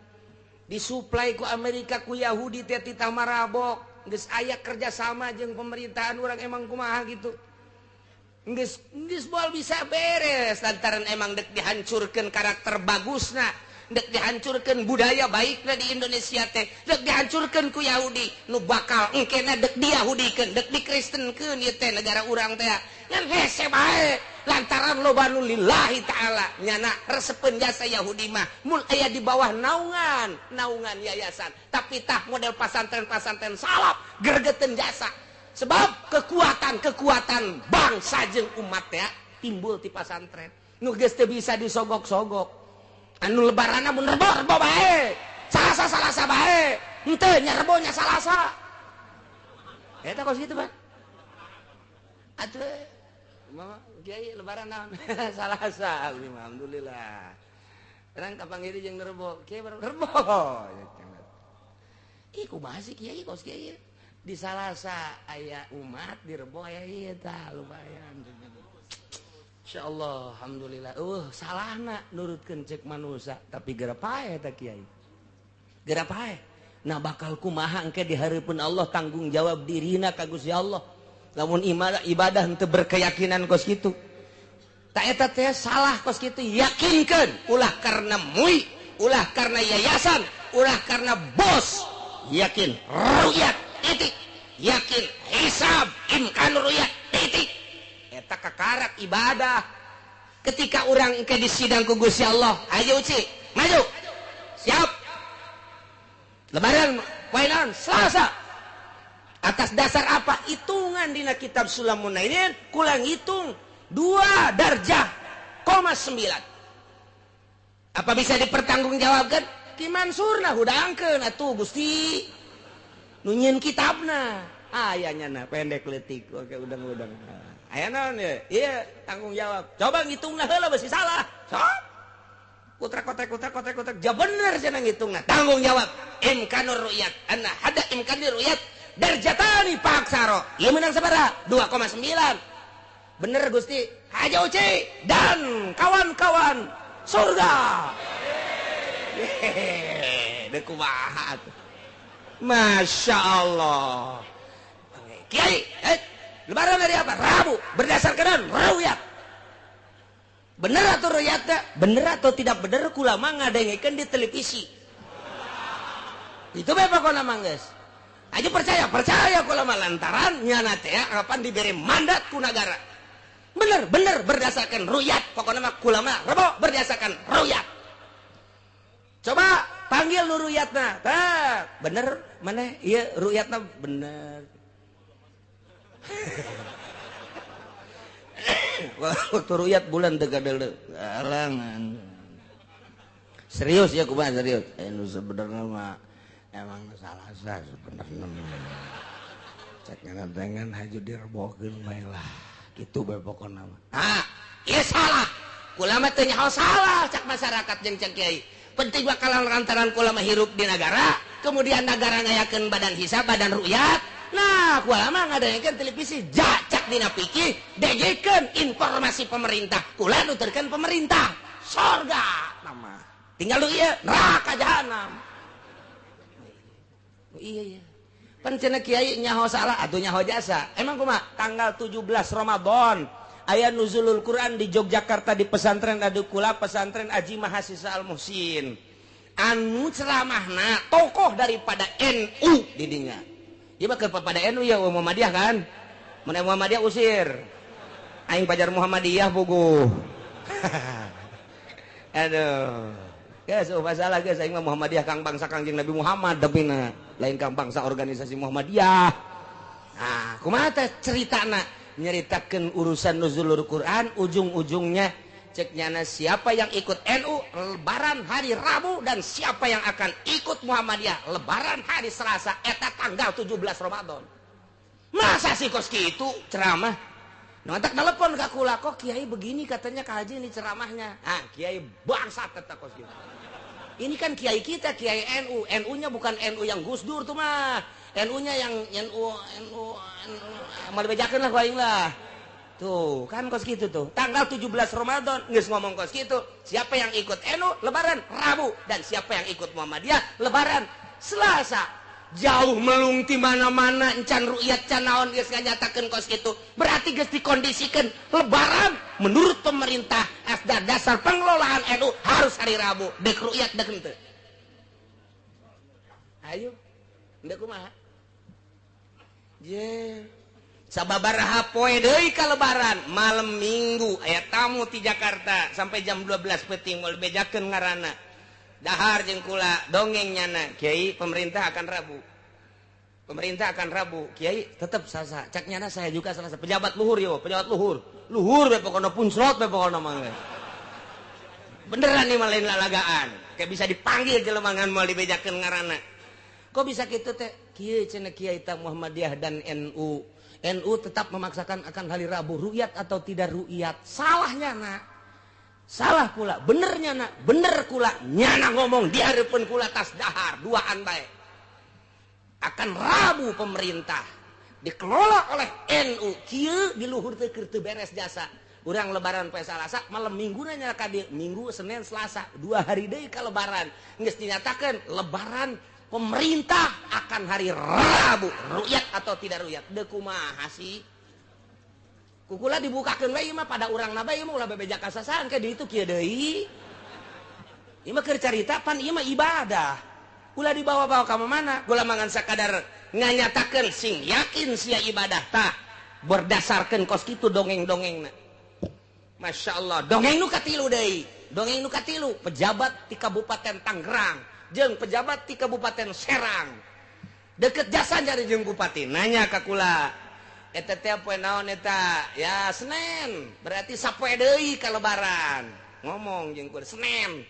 Disuplai ku Amerika ku Yahudi teh titah marabok. Geus aya kerjasama jeung pemerintahan urang emang kumaha gitu. Geus geus moal bisa beres lantaran emang dek dihancurkeun karakter bagusna, dek dihancurkeun budaya baikna di Indonesia teh, dek dihancurkeun ku Yahudi nu bakal engkena dek diyahudikeun, dek dikristenkeun ieu teh negara urang teh. Ngan hese bae lantaran loba nu lillahi ta'ala nyana resepeun jasa Yahudi mah mun aya di bawah naungan, naungan yayasan. Tapi tah model pasantren-pasantren salaf gergeteun jasa. Sebab kekuatan-kekuatan bangsa jeung umat ya timbul ti pasantren. Nu geus teu bisa disogok-sogok. Anu lebaranna mun rebo-rebo bae. Salasa-salasa bae. Henteu nya rebo nya salasa. Eta kos kitu, Pak. Atuh mama kiai lebaran naon? Salasa. Alhamdulillah. Urang kapanggih jeung rebo, kiai rebo. Ih kumaha sih kiai kos kiai? Di Salasa aya umat, di Rebo aya ieu tah lumayan. Insyaallah, alhamdulillah. Salahna nurutkeun cek manusia, tapi geura paeh eta kiai. Geura paeh. Nah bakal kumaha engke di hareupeun Allah tanggung jawab dirina ka Gusti Allah. Lamun ibadah henteu berkeyakinan kos kitu. Ta eta teh salah kos kitu, yakinkeun ulah karena MUI, ulah karena yayasan, ulah karena bos. Yakin ru'yat titik, yakin hisab imkan ru'yat titik. Eta kakarak ibadah. Ketika orang engke di sidang ku Gusti Allah, ayo Uci, maju. Siap. Lebaran poe naon? Selasa. Atas dasar apa? Hitungan dina kitab Sulamun Nainin kurang hitung 2 darjah 0,9. Apa bisa dipertanggungjawabkan? Ki Mansurna hudangkeun atuh Gusti. Nu nyieun kitabna. Aya nyana pendek leutik oke udang-udang. Aya naon ye? Ieu tanggung jawab. Coba ngitungna heula beusi salah. Sok. Kutrek kotrek kutrek kotrek kotrek. Ja bener cenah ngitungna. Tanggung jawab. Imkanur ru'yat. Anna hada imkanur ru'yat darjatani paksaro. Ieu menang sabaraha? 2,9. Bener Gusti. Haja Uci dan kawan-kawan surga. Hehehe, deuk kumaha atuh. Masya Allah. Kiai, lebaran hari apa? Rabu. Berdasarkan ru'yat. Bener atau ru'yatna? Bener atau tidak bener kulama ngadengekeun di televisi. Itu bae pokona mah geus. Aja percaya, percaya kulama lantaran nyana teh kapan diberi mandat ku nagara. Bener, bener berdasarkan ru'yat. Pokona mah kulama rebo berdasarkan ru'yat. Coba panggil nu ru'yatna. Tah, bener mana? Ieu ru'yatna bener. Waktu ru'yat bulan teu gadeuleu. Alangan. Serius ya kumaha serius? Nu sebenarnya mah emang salah sebenarnya mah. Cek ngadangan haju direbokeun bae lah. Kitu bae pokona mah. Ah, ieu salah. Kulama teu nyaho salah cak masyarakat jeung cak kiai. Penting bakalan lantaran kulama hirup di negara, kemudian negara ngayakeun badan hisab, badan ru'yat. Nah, kulama ngadayakeun televisi, jacak dina pikir, degekeun informasi pemerintah. Kula nuturkeun pemerintah. Sorga nama. Tinggal lu ieu neraka jahanam. Iya iya. Pan cenah kiai nyaho salah atuh nyaho jasa. Emang kumaha? Tanggal 17 Ramadan aya nuzulul Quran di Yogyakarta di pesantren Adukula, pesantren Aji Mahasiswa Al Muhsin. Anu ceramahna tokoh daripada NU di dinya. Ieu mah keur pada NU ya Muhammadiyah kan? Mun Muhammadiyah usir. Aing pajar Muhammadiyah puguh. Aduh. Geus oh masalah geus aing mah Muhammadiyah kang bangsa Kangjeng Nabi Muhammad depina. Lain kang bangsa organisasi Muhammadiyah. Nah, kumaha teh ceritana? Nyeritakan urusan nuzulul Quran, ujung-ujungnya cek nyana siapa yang ikut NU lebaran hari Rabu dan siapa yang akan ikut Muhammadiyah lebaran hari Selasa eta tanggal 17 Ramadan. Masa sih kos kitu ceramah? Nah, tak telepon ka kula, kok kiai begini katanya ka haji ini ceramahnya. Ah, kiai bangsat eta kos kitu. Ini kan kiai kita, kiai NU. NU-nya bukan NU yang Gus Dur tuh mah. NU-nya yang NU NU NU mau dibejakeun lah ku aing lah. Tuh, kan kos gitu tuh. Tanggal 17 Ramadan geus ngomong kos gitu. Siapa yang ikut NU lebaran Rabu dan siapa yang ikut Muhammadiyah lebaran Selasa. Jauh melung ti mana-mana encan ru'yat can naon geus nganyatakeun kos kitu. Berarti geus dikondisikan lebaran menurut pemerintah asda dasar pengelolaan NU harus hari Rabu. Dek ru'yat dek henteu. Ayo, henteu kumaha? Je. Sababaraha poe deui ka lebaran, malam Minggu aya tamu ti Jakarta sampai jam 12 peuting moal bejakeun ngaranna. Dahar jeung kula dongeng nyana, kiai pemerintah akan Rabu. Pemerintah akan Rabu, kiai tetep Selasa. Cak nyana saya juga Selasa. Pejabat luhur yo, pejabat luhur. Luhur we pokona puncrot we pokona mah. Beneran nih mah lain lalagaan. Kayak bisa dipanggil jelema ngan moal dibejakeun ngaranna. Kok bisa kitu teh? Kieu cenah Kiai ta Muhammadiyah dan NU. NU tetap memaksakan akan hari Rabu, ru'yat atau tidak ru'yat. Salahnya nak. Salah kula, benernya nak, bener kula. Nyana ngomong di hareupeun kula tas dahar, duaan bae. Akan Rabu pemerintah dikelola oleh NU. Kieu di luhur teh keur teu beres jasa. Urang lebaran poe Salasa, malam Minggu nanya ka dieu, Minggu, Senin, Selasa, 2 hari deui ka lebaran. Geus dinyatakeun lebaran pemerintah akan hari Rabu, ru'yat atau tidak ru'yat. Deuk kumaha sih? Kukula dibukakeun we ieu mah pada urang na bae ieu mah ulah bebeja kasasahan ke ditu kieu deui. Ieu mah keur carita pan ieu mah ibadah. Ulah dibawa-bawa ka mana? Gula mangan sakadar nganyatakeun sing yakin sia ibadah tah berdasarkeun kos kitu dongeng-dongengna. Masya Allah, dongeng nu katilu deui. Dongeng nu katilu, pejabat di Kabupaten Tangerang jeung pejabat di Kabupaten Serang. Deket jasa nyari jeung bupati, nanya ka kula. Eta teh poe naon eta? Ya Senin, berarti sapoe deui ka lebaran. Ngomong jeung kula Senin.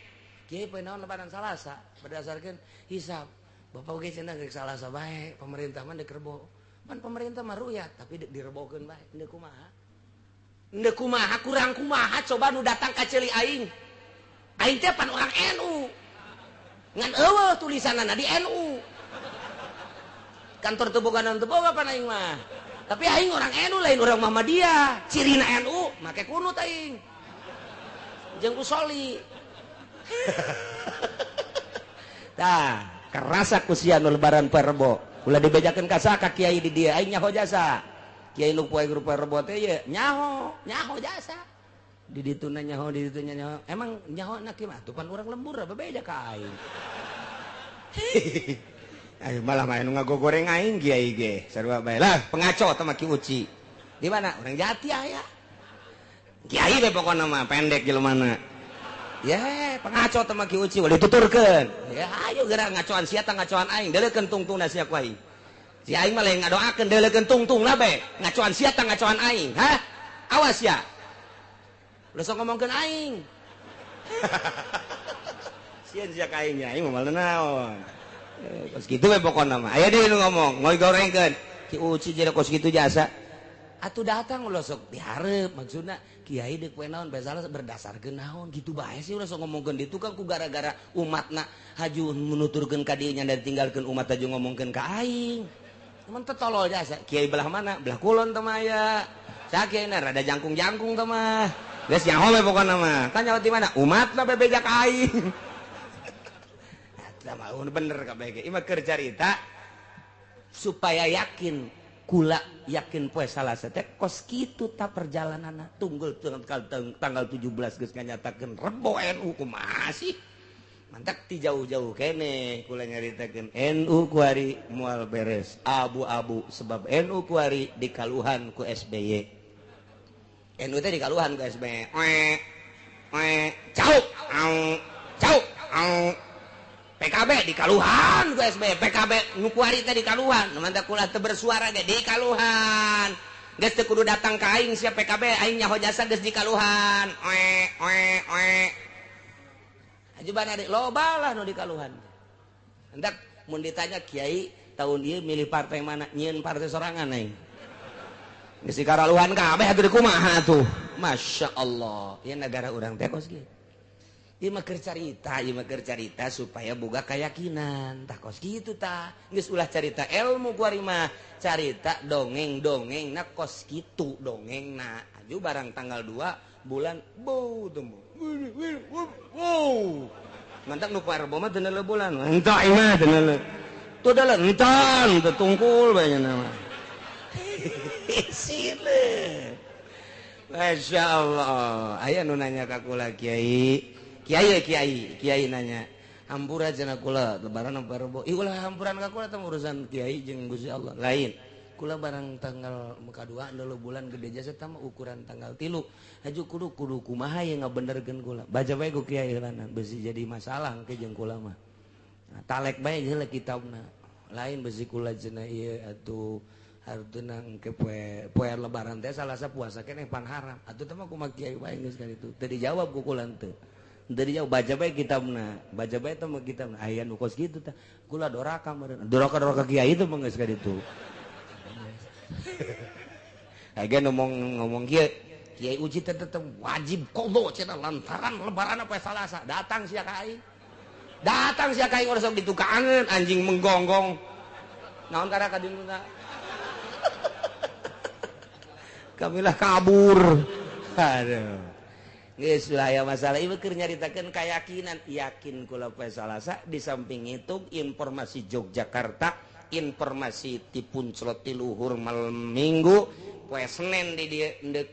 Kieu poe naon lebaran Salasa, berdasarkeun hisab. Bapak oge cenah geus Salasa bae, pemerintah mah deuk rebo. Pan pemerintah mah ru'yat, tapi direbokeun bae. Deuk kumaha? Deuk kumaha kurang kumaha coba nu datang ka ceuli aing. Aing teh pan orang NU. Ngan eueuh tulisanana di NU. Kantor teu boga naon teu boga pan aing mah. Tapi aing orang NU lain orang Muhammadiyah. Cirina NU make kunut aing. Jeung usoli. Tah, kerasa ku sia nu lebaran poe Rebo. Ulah dibejakeun ka saha ka kiai di dieu aing nyaho jasa. Kiai nu poe Rebo teh ye nyaho, nyaho jasa. Di dituna nyaho, di ditunya nyaho. Emang nyaho na kieu mah atuh pan urang lembur bebeja ka aing. Ayo malah main ngagogoreng aing kiai ge. Sarua bae lah pengaco teh mah Ki Uci. Di mana? Urang Jati aya. Kiai we pokona mah pendek jelemana. Ya, pengaco teh mah Ki Uci ulah dituturkeun. Ya ayo geura ngacoan sia tah ngacoan aing, deuleukeun tungtungna sia ku aing. Si aing mah lain ngadoakeun deuleukeun tungtungna bae. Ngacoan sia tah ngacoan aing, hah? Awas ya. Ulah sok ngomongkeun aing. Sieun sia ka aing nya, aing mah moal naon. Kos kitu we pokona mah. Aya deui nu ngomong, ngorengkeun. Ki Uci jadi kos kitu jasa. Atuh datang ulah sok dihareup maksudna kiai deuk poe naon bae salah berdasarkeun naon kitu bae sih ulah sok ngomongkeun ditu kan ku gara-gara umatna haju menuturkeun ka dieu nya ditinggalkeun umat haju ngomongkeun ka aing. Mun teu tolol jasa. Kiai belah mana? Belah kulon teh mah aya. Sakieu rada jangkung-jangkung teh mah. Geus nyaho we pokona mah. Tanya di mana? Umatna bebeja ka aing. Eta mah bener kabeh ge. Ieu mah keur carita supaya yakin kula yakin poe Salasa teh kos kitu ta perjalananna tunggul tanggal 17 geus nganyatakeun Rebo NU kumaha sih? Mantak ti jauh-jauh kene kula nyaritakeun NU kuari moal beres abu-abu sebab NU kuari dikaluhan ku SBY. NU teh dikaluhan ku SBY. Oe oe cau au cau au. PKB dikaluhan ku SBY, PKB nu kuari teh dikaluhan, nu mantak kula teu bersuara ge dikaluhan. Geus teu kudu datang ka aing sia PKB, aing nyaho jasa geus dikaluhan. Oe oe oe. Ajuban adik loba lah nu dikaluhan. Hendak mun ditanya kiai tahun ieu milih partai mana? Nyieun partai sorangan aing. Geus dikaraluhan kabeh atuh kumaha atuh. Masya Allah, ieu negara urang teh kos kieu. Ieu mah keur carita, ieu mah keur carita supaya boga keyakinan. Tah kos kitu tah. Geus ulah carita ilmu kuari mah, carita dongeng-dongengna kos kitu dongengna. Aju barang tanggal 2 bulan bau temu. Wow. Mantak nu poe Rebo mah teu neuleuh bulan. Entah ieu mah teu neuleuh. Tuh dalah entan teu tungkul bae nya mah. Sile. Masya Allah. Aya nu nanya ka kula kiai. Kiai kiai kiai nanya hampura cenah kula lebaran apa Rebo. Ih ulah hampuran ka kula teh urusan kiai jeung Gusti Allah. Lain. Kula barang tanggal muka 2 dulu bulan gede jasa tama ukuran tanggal 3. Haju kudu kudu kumaha ye ngabenerkeun kula. Baca bae ku kiai heulana besi jadi masalah engke jeung kula mah. Nah, talek bae heula kitabna. Lain besi kula cenah ieu atuh hartuna engke poe poe lebaran teh Salasa puasa keneh pan haram. Atuh teh mah kumaha kiai bae geus kali itu. Teu dijawab ku kula teu. Dari jauh baca bae kitabna, baca bae teh mah kitabna aya nu kos kitu tah. Kula doraka meureun. Doraka-doraka kiai itu mah geus ka ditu. Aya ngomong kieu, Kiai Uji teh tetep wajib qadha cenah lantaran lebaran apa Salasa. Datang sia ka aing. Datang sia ka aing urang sok ditukangeun anjing menggonggong. Naon karena ka dieu Kamilah kabur. Aduh. Geus lah ya masalah ieu keur nyaritakeun keyakinan, yakin kula poe Salasa. Di samping itu informasi Yogyakarta, informasi ti Punclot ti luhur malam Minggu poe Senin di dieu endek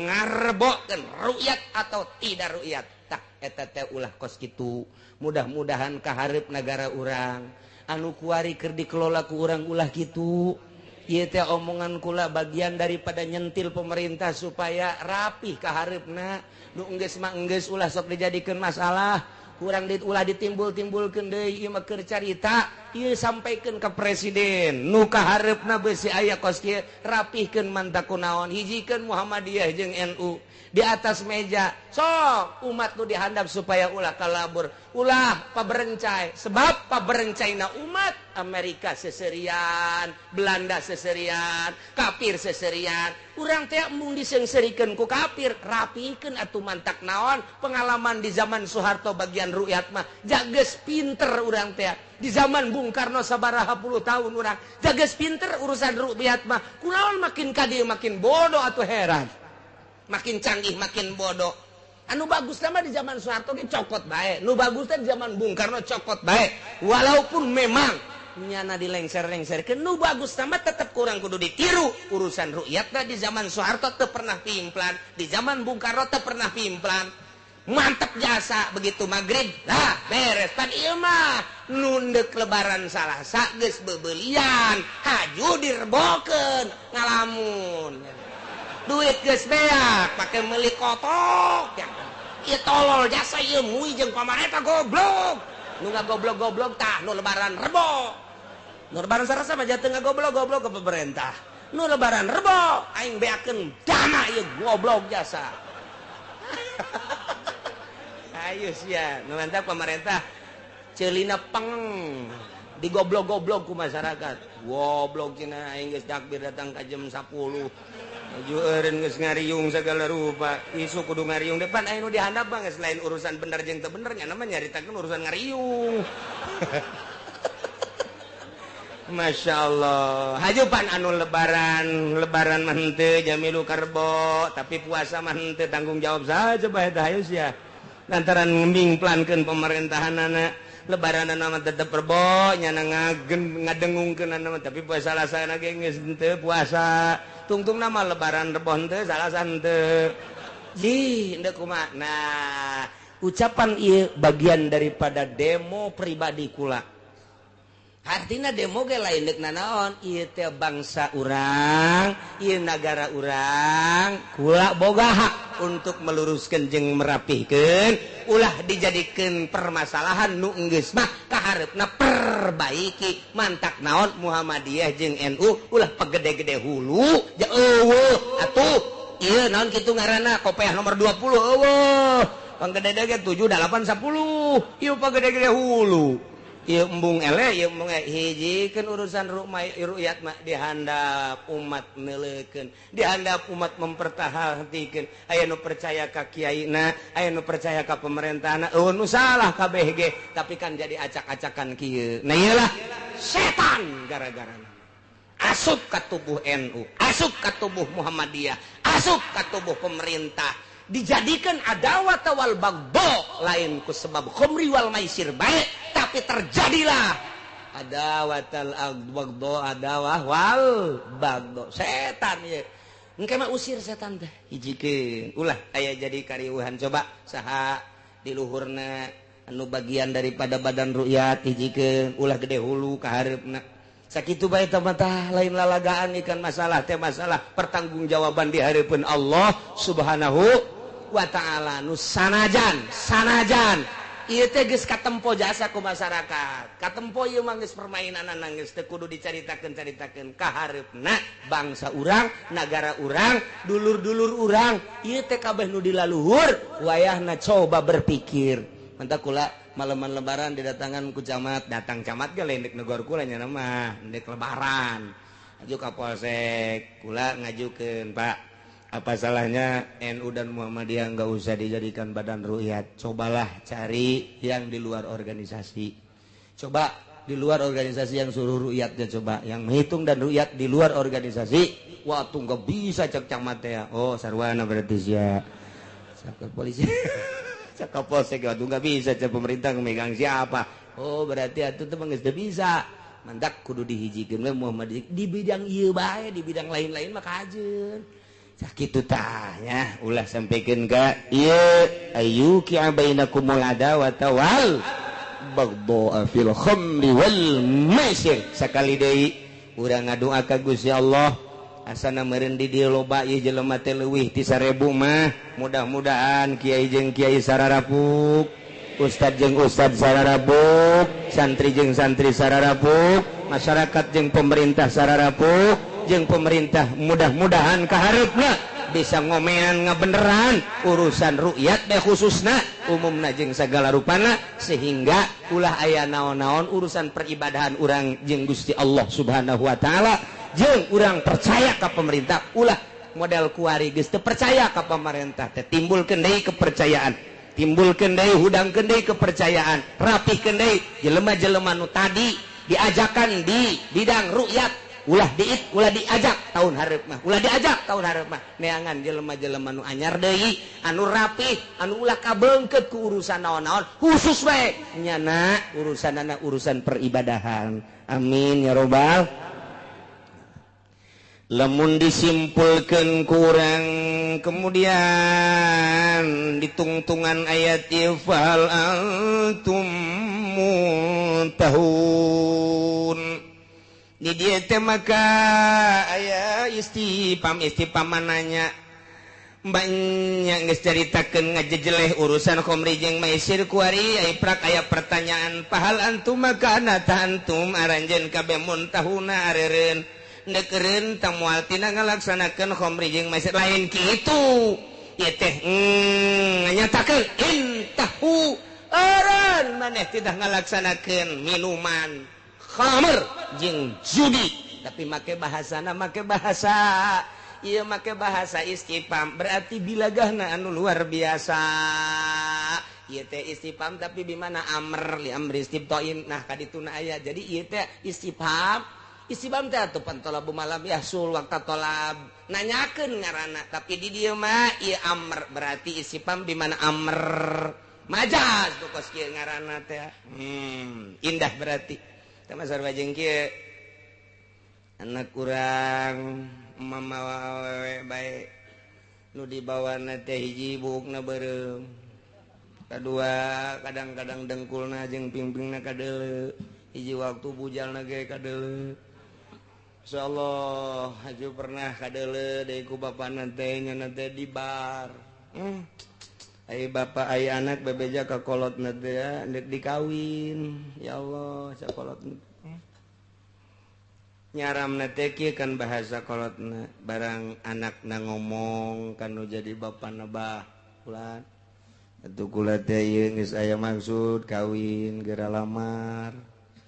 ngarebokeun rukyat atau tidak rukyat. Tah eta teh ulah kos kitu. Mudah-mudahan kahareup nagara urang anu kuari keur dikelola ku urang ulah kitu. Ieu teh omongan kula bagian daripada nyentil pemerintah supaya rapih kahareupna. Nu enggeus mah enggeus ulah sok dijadikeun masalah, kurang dit ulah ditimbul-timbulkeun deui. Ieu mah keur carita, ieu sampaikeun ka presiden. Nu kahareupna beusi aya kos kieu, rapihkeun mantak kunaon, hijikeun Muhammadiyah jeung NU di atas meja. Sok umat nu dihandap supaya ulah kalabur, ulah paberencai. Sebab paberencaina umat Amerika seserian, Belanda seserian, kafir seserian. Urang teh mung diseungseurikeun ku kafir, rapikeun atuh mantak naon. Pengalaman di zaman Soeharto bagian rukyat mah jages pinter urang teh. Di zaman Bung Karno sabaraha puluh tahun urang jages pinter urusan rukyat mah. Kunaon makin ka dieu makin bodoh atuh heran. Makin canggih makin bodoh. Anu bagus mah di zaman Soeharto ge cokot bae. Nu bagus teh di zaman Bung Karno cokot bae. Walaupun memang nyana dilengser-lengserkeun, nu bagus mah tetep kurang kudu ditiru. Urusan rukyatna di zaman Soeharto teu pernah pimplan, di zaman Bung Karno teu pernah pimplan. Mantep jasa begitu maghrib lah beres. Pan ieu mah nundek lebaran Salasa geus beubeulian, haju direbokeun ngalamun. Duit geus beak pake meuli kotok. Ieu tolol jasa ieu mui jeung pamarentah goblok. Nu ngagoblok-goblok tah nu lebaran rebo. Nu lebaran Salasa mah jatuh ngagoblok-goblok ke pemerintah. Nu lebaran rebo aing beakeun dana ieu goblok jasa. Ayo sia, nu mantap pemerintah ceulina peng digoblok-goblok ku masyarakat. Goblok cenah aing geus takbir datang ka jam 10. Maju eureun geus ngariung segala rupa. Isu kudu ngariung depan aing nu dihandap mah geus lain urusan bener jeung teu bener nya mah nyaritakeun urusan ngariung. Masya Allah. Hajupan anu lebaran, lebaran mah henteu jamilu karbo, tapi puasa mah henteu tanggung jawab saja bae tah hayu sia. Lantaran ngembingplankeun pemerintahanana, lebaranana mah tetep rebo, nyana ngadengungkeunana mah, tapi puasa Salasa ge geus henteu puasa. Tungtungna mah lebaran rebo henteu, Salasa henteu. Ji, henteu kumaha. Nah, ucapan ieu bagian daripada demo pribadi kula. Artinya demo ge lain deuk nanaon, ieu teh bangsa urang, ieu nagara urang, kula boga hak untuk meluruskan jeung merapihkeun, ulah dijadikeun permasalahan nu enggeus mah kahareupna perbaiki. Mantak naon Muhammadiyah jeung NU ulah pagede-gede hulu, ja eueuh atuh ieu naon kitu ngaranna kopeah nomor 20 eueuh. Panggede-gede 7 8 10. Ieu pagede-gede hulu. Ieu embung eleh, ieu embung hijikeun urusan rukyat mah dihandap umat neuleukeun, dihandap umat mempertahankeun. Aya nu percaya ka kiaina, aya nu percaya ka pemerintahna, eueuh nu salah kabeh ge, tapi kan jadi acak-acakan kieu. Nah ieu lah setan gara-garana. Asup ka tubuh NU, asup ka tubuh Muhammadiyah, asup ka tubuh pemerintah. Dijadikan adawat wal bagdo lain ku sebab khomri wal maisir baik, tapi terjadilah adawatal bagdo, adawah wal bagdo. Setan ye engke mah usir setan teh hijikeun ulah aya jadi kariuhan. Coba saha di luhurna anu bagian daripada badan rukyat hijikeun ulah gede hulu ka hareupna. Sakitu bae teh mah lain lalagaan ikan masalah teh masalah pertanggungjawaban di hareupeun Allah Subhanahu wa ta'ala. Nu sanajan Ieu teh geus katempo jasa ku masyarakat. Katempo ieu mah geus permainan geus teu kudu dicaritakeun-caritakeun kahareupna bangsa urang, nagara urang, dulur-dulur urang. Ieu teh kabeh nu dilaluhur wayahna coba berpikir. Mantap kula malaman lebaran didatangan ku camat, datang camat ge lain dek negor kula nya mah, dek lebaran. Aju ka polsek, kula ngajukeun, Pak. Apa salahnya NU dan Muhammadiyah nggak usah dijadikan badan rukyat? Cobalah cari yang di luar organisasi. Coba di luar organisasi yang suruh rukyatnya, coba yang menghitung dan rukyat di luar organisasi. Waktu nggak bisa cek camat ya. Oh, sarwana berarti sia. Cak polisi. Cak polsek waktu nggak bisa cek pemerintah megang siapa. Oh, berarti atuh teh geus teu bisa. Mantak kudu dihijikeun we Muhammadiyah di bidang ieu bae, di bidang lain-lain mah kajeun. Sakitu tah nya, ulah sampaikan ka ieu ayyuqi'a bainakumul adawata wal baghdha fil khamri wal maisir. Sakali deui urang ngadua ka Gusti Allah asana meureun di dieu loba ieu jelema teh leuwih ti 1000 mah, mudah-mudahan kiai jeung kiai sararapuk, ustad jeung ustad sararapuk, santri jeung santri sararapuk, masyarakat jeung pemerintah sararapuk, jeung pemerintah mudah-mudahan kahareupna bisa ngomean ngabeneran urusan rukyat deh khususna umumna jeung sagala rupana, sehingga ulah aya naon-naon urusan peribadahan urang jeung Gusti Allah Subhanahu wa taala, jeung urang percaya ka pemerintah, ulah model kuari geus teu percaya ka pemerintah teh timbulkeun deui kepercayaan, timbulkeun deui, hudangkeun deui kepercayaan, rapihkeun deui jelema-jelema nu tadi diajakan di bidang rukyat, ulah diit, ulah diajak tahun hareup mah, ulah diajak tahun hareup mah, neangan jelema-jelema nu anyar deui, anu rapih, anu ulah kabeungkeut ku urusan naon-naon, khusus we nyana urusanana urusan peribadahan. Amin ya robbal. Lamun disimpulkan kurang kemudian ditungtungan ayat fal antum muntahun. Di dieu teh maka aya istifham, istifham mananya banyak geus caritakeun ngajejeleh urusan khamri jeung maisir kuari ai prak aya pertanyaan pahal antum maka anata antum aranjeun kabeh muntahuna areureun nekeureun tamual tina ngalaksanakeun khamri jeung maisir lain kitu ieu teh nganyatakeun intahu eureun maneh tidak ngalaksanakeun minuman khamr jeung judi, tapi make bahasana make bahasa ieu make bahasa istifham berarti bilagahna anu luar biasa. Ieu teh istifham tapi bimana amr li amri istibtain, nah kadituna aya. Jadi ieu teh istifham, istifham teh atuh pantolabu malam yahsul waqta tolab nanyakeun ngaranna, tapi di dieu mah ieu amr berarti istifham bimana amr majaz tuh kos kieu ngaranna teh. Indah berarti teh sarua jeung kieu anak kurang mamawa awewe bae nu dibawana teh hiji buukna beureum, kadua kadang-kadang dengkulna jeung pingpingna kadeuleu, hiji waktu bujalna ge kadeuleu. Insyaallah haju pernah kadeuleu deui ku bapana teh nyana teh di bar. Ai bapak ai anak bebeja ka kolotna teh ndek dikawin. Ya Allah, sakolotna. Nyaramna teh kieu kan bahasa kolotna, barang anakna ngomong kan nu jadi bapana bah ulan. Atuh kula teh ieu geus aya maksud kawin geura lamar.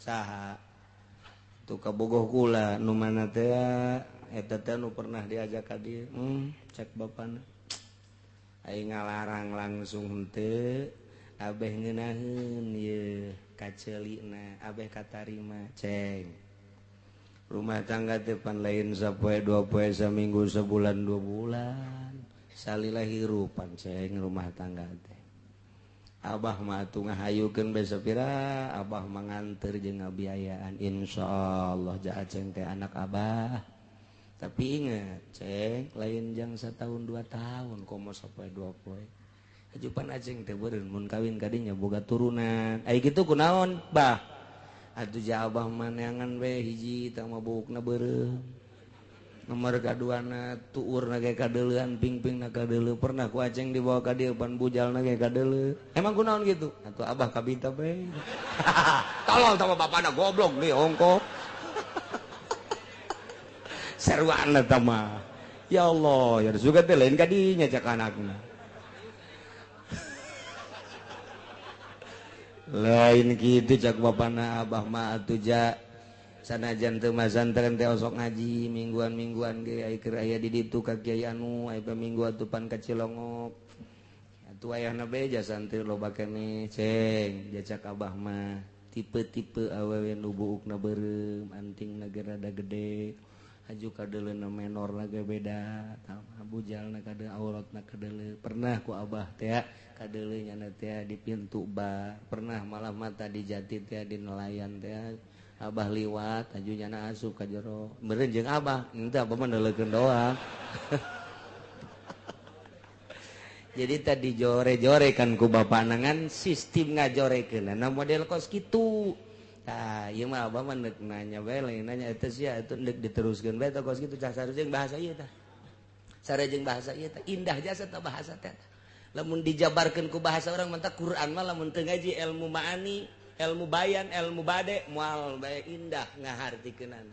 Saha? Tuh kabogoh kula nu mana teh eta teh nu pernah diajak ka dieu. Cek bapana. Aing ngalarang langsung henteu, abeh ngeunaheun ieu kaceulina, abeh katarima ceng. Rumah tangga teh pan lain sapoe dua poe saminggu sebulan 2 bulan. Salila hirupan ceng rumah tangga teh. Abah mah atuh ngahayukeun bae sapira, abah mah nganter jeung ngabiayaan insyaallah ja aceng teh anak abah. Tapi ingat ceng, lain jang setahun 2 tahun komo sapoe 2 poe. Ajupan aceng teh beureun mun kawin kadinya boga turunan. Ai kitu kunaon bah? Atuh ja abah mah neangan we hiji tah mah buukna beureum. Nomor kaduana tuurna ge kadeuleuan pingpingna kadeuleu pernah ku aceng dibawa ka dieu pan bujalna ge kadeuleu. Emang kunaon kitu? Atuh abah kabita bae. Tolol tah bapana goblok deui ongko. Seruan eta mah. Ya Allah, ya juga teh lain ka dinya cak anakna. Lain kitu cak bapana abah mah atuh ja. Sanajan teu masantren teh osok ngaji mingguan-mingguan ge ai keur aya di ditu ka kiai anu ai minggu atuh pan ka Cilongok. Atuh ayahna bae ja santri loba keneh ceng jacak abah mah tipe-tipe awewe nu buukna beureum antingna ge rada gede aju kadeuleuna menorna ge beda tah bujalna kade auratna kadeuleu pernah ku abah teh kadeuleu nyana teh di pintu bar pernah malah mata di jati teh di nelayan teh abah liwat aju nyana asup ka jero meureun jeung abah henteu abah mah neuleukeun doang. Jadi tadi jore-jore kan ku bapana ngan sistem ngajorekeunana model kos kitu. Tah ieu mah abah mah neuk nanya bae lain nanya eta sia atuh deuk diteruskeun bae tah kos kitu cah sarua bahasa ieu tah. Sarua jeung bahasa ieu tah indah jasa tah bahasa teh. Lamun dijabarkeun ku bahasa urang mah Quran mah lamun teu ngaji ilmu maani ilmu bayan, ilmu bade, mual bae indah ngahartikeunana.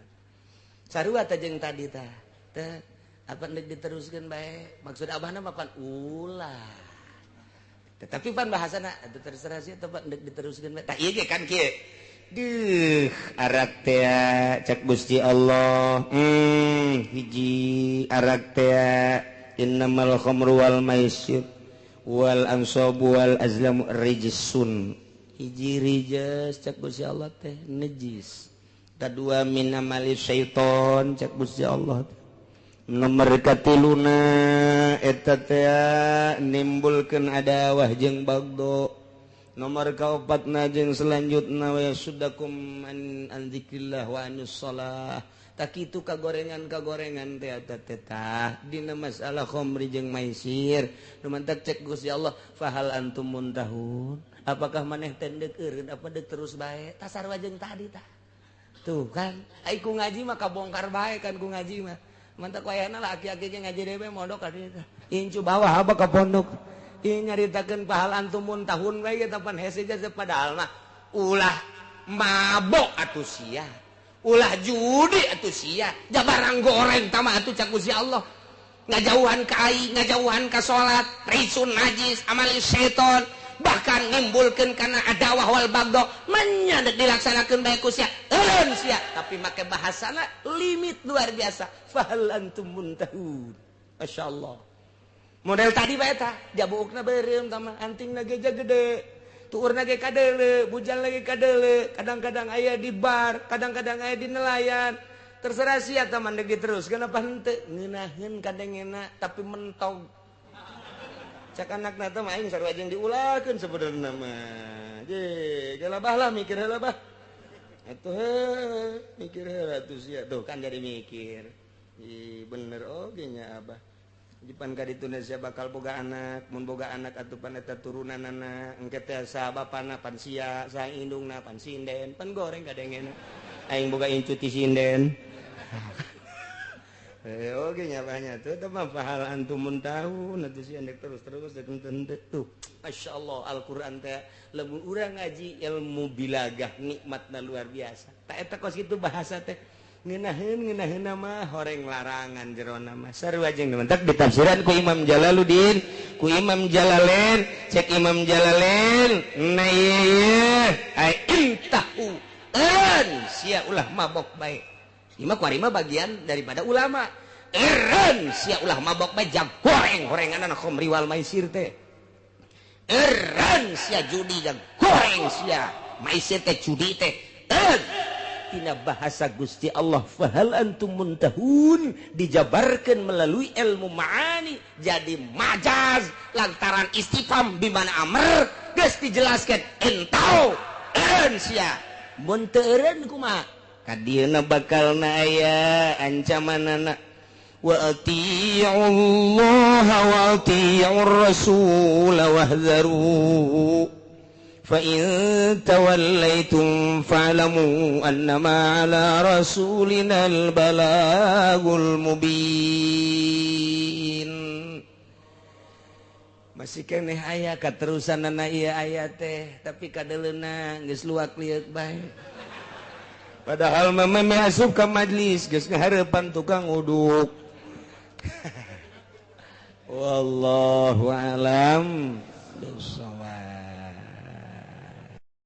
Sarua teh jeung tadi tah. Teh apa deuk diteruskeun bae? Maksud abahna mah pan ulah. Tetapi pan bahasana atuh terserah sih teh deuk diteruskeun bae. Tah ieu ge kan kieu. Duh, arak teh cak Gusti Allah. Hiji arak teh innamal khamru wal maisir wal ansabu wal azlamu rijsun. Hiji rijas cak Gusti Allah teh najis. Kadua min amali syaiton cak Gusti Allah teh. Nomor katiluna eta teh nimbulkeun adawah jeung bagdo. Nomor kaopatna jeung selanjutna wa sudakum an dzikrillah wa anis shalah. Tak kitu kagorengan-kagorengan teh eta teh tah dina masalah khamri jeung maisir. Nu mantak cek Gusti Allah fahal antum muntahun. Apakah maneh teh deuk eureun apa deuk terus bae? Tah sarua jeung tadi tah. Tuh kan, ai ku ngaji mah kabongkar bae kan ku ngaji mah. Mantak wayahna lah aki-aki ge ngaji dewe mondok ka dieu tah. Incu bawah apa ka pondok. Ieu nyaritakeun pahal antum muntahun bae ge pan hese jasa padahal mah ulah mabok atuh sia. Ulah judi atuh sia. Jabarang goreng tama atuh cak Gusti Allah. Ngajauhan ka aing, ngajauhan ka salat, risun najis, amali seton. Bahkan nimbulkeun kana adawah wal bagdo menya deuk dilaksanakeun bae ku sia eureun sia tapi make bahasana limit luar biasa fahal antum muntahun. Masyaallah model tadi bae tah jabuukna beureum tah mah antingna ge gede tuurna ge kadeuleu bujalna ge kadeuleu kadang-kadang aya di bar kadang-kadang aya di nelayan terserah sia tah mah deuk diteruskeun apa henteu ngeunaheun kadengena tapi mentog cak anakna teh mah aing sarua jeung diulahkeun sebenarna mah. Je, gelabah lah mikir heula bah. Atuh heuh, mikir heula atuh sia tuh kan jadi mikir. Ih bener oge nya abah. Jipan ka ditu sia bakal boga anak, mun boga anak atuh pan eta turunanana, engke teh saha bapana pan sia, saha indungna pan sinden, pan goreng kadengena. Aing boga incu ti sinden. Oke nyapanya tuh mah pahal antum muntahun atuh sia ndek terus-terus dek henteu tuh. Masyaallah Al-Qur'an teh lamun urang ngaji ilmu bilagah nikmatna luar biasa. Ta eta kos kitu bahasa teh ngeunaheun-ngeunaheunna mah horeng larangan jerona mah. Sarua jeung mentak ditafsiran ku Imam Jalaluddin, ku Imam Jalalain, cek Imam Jalalain, na ieu ai intahu en sia ulah mabok bae. Ima kuari mah bagian daripada ulama. Eren sia ulah mabok bae jang goreng gorenganan khamri wal maisir teh. Eren sia judi jang goreng sia maisir teh judi teh. En tina bahasa Gusti Allah fahal antum muntahun dijabarkan melalui ilmu ma'ani jadi majaz lantaran istifham di mana amr geus dijelaskan entau eren sia mun teu eureun kumaha kadieuna bakalna aya ancamanana wa atiiullaha wa atiiur rasul wahdharu Fa in tawallaitum fa'lamu annama ala rasulina al-balagul mubin. Masih keneh aya katerusanana ieu aya teh, tapi kadeleuna geus luak lieuk bae. Padahal mah asup ka majlis geus ngahareupan tukang uduk. Wallahu alam bisawab.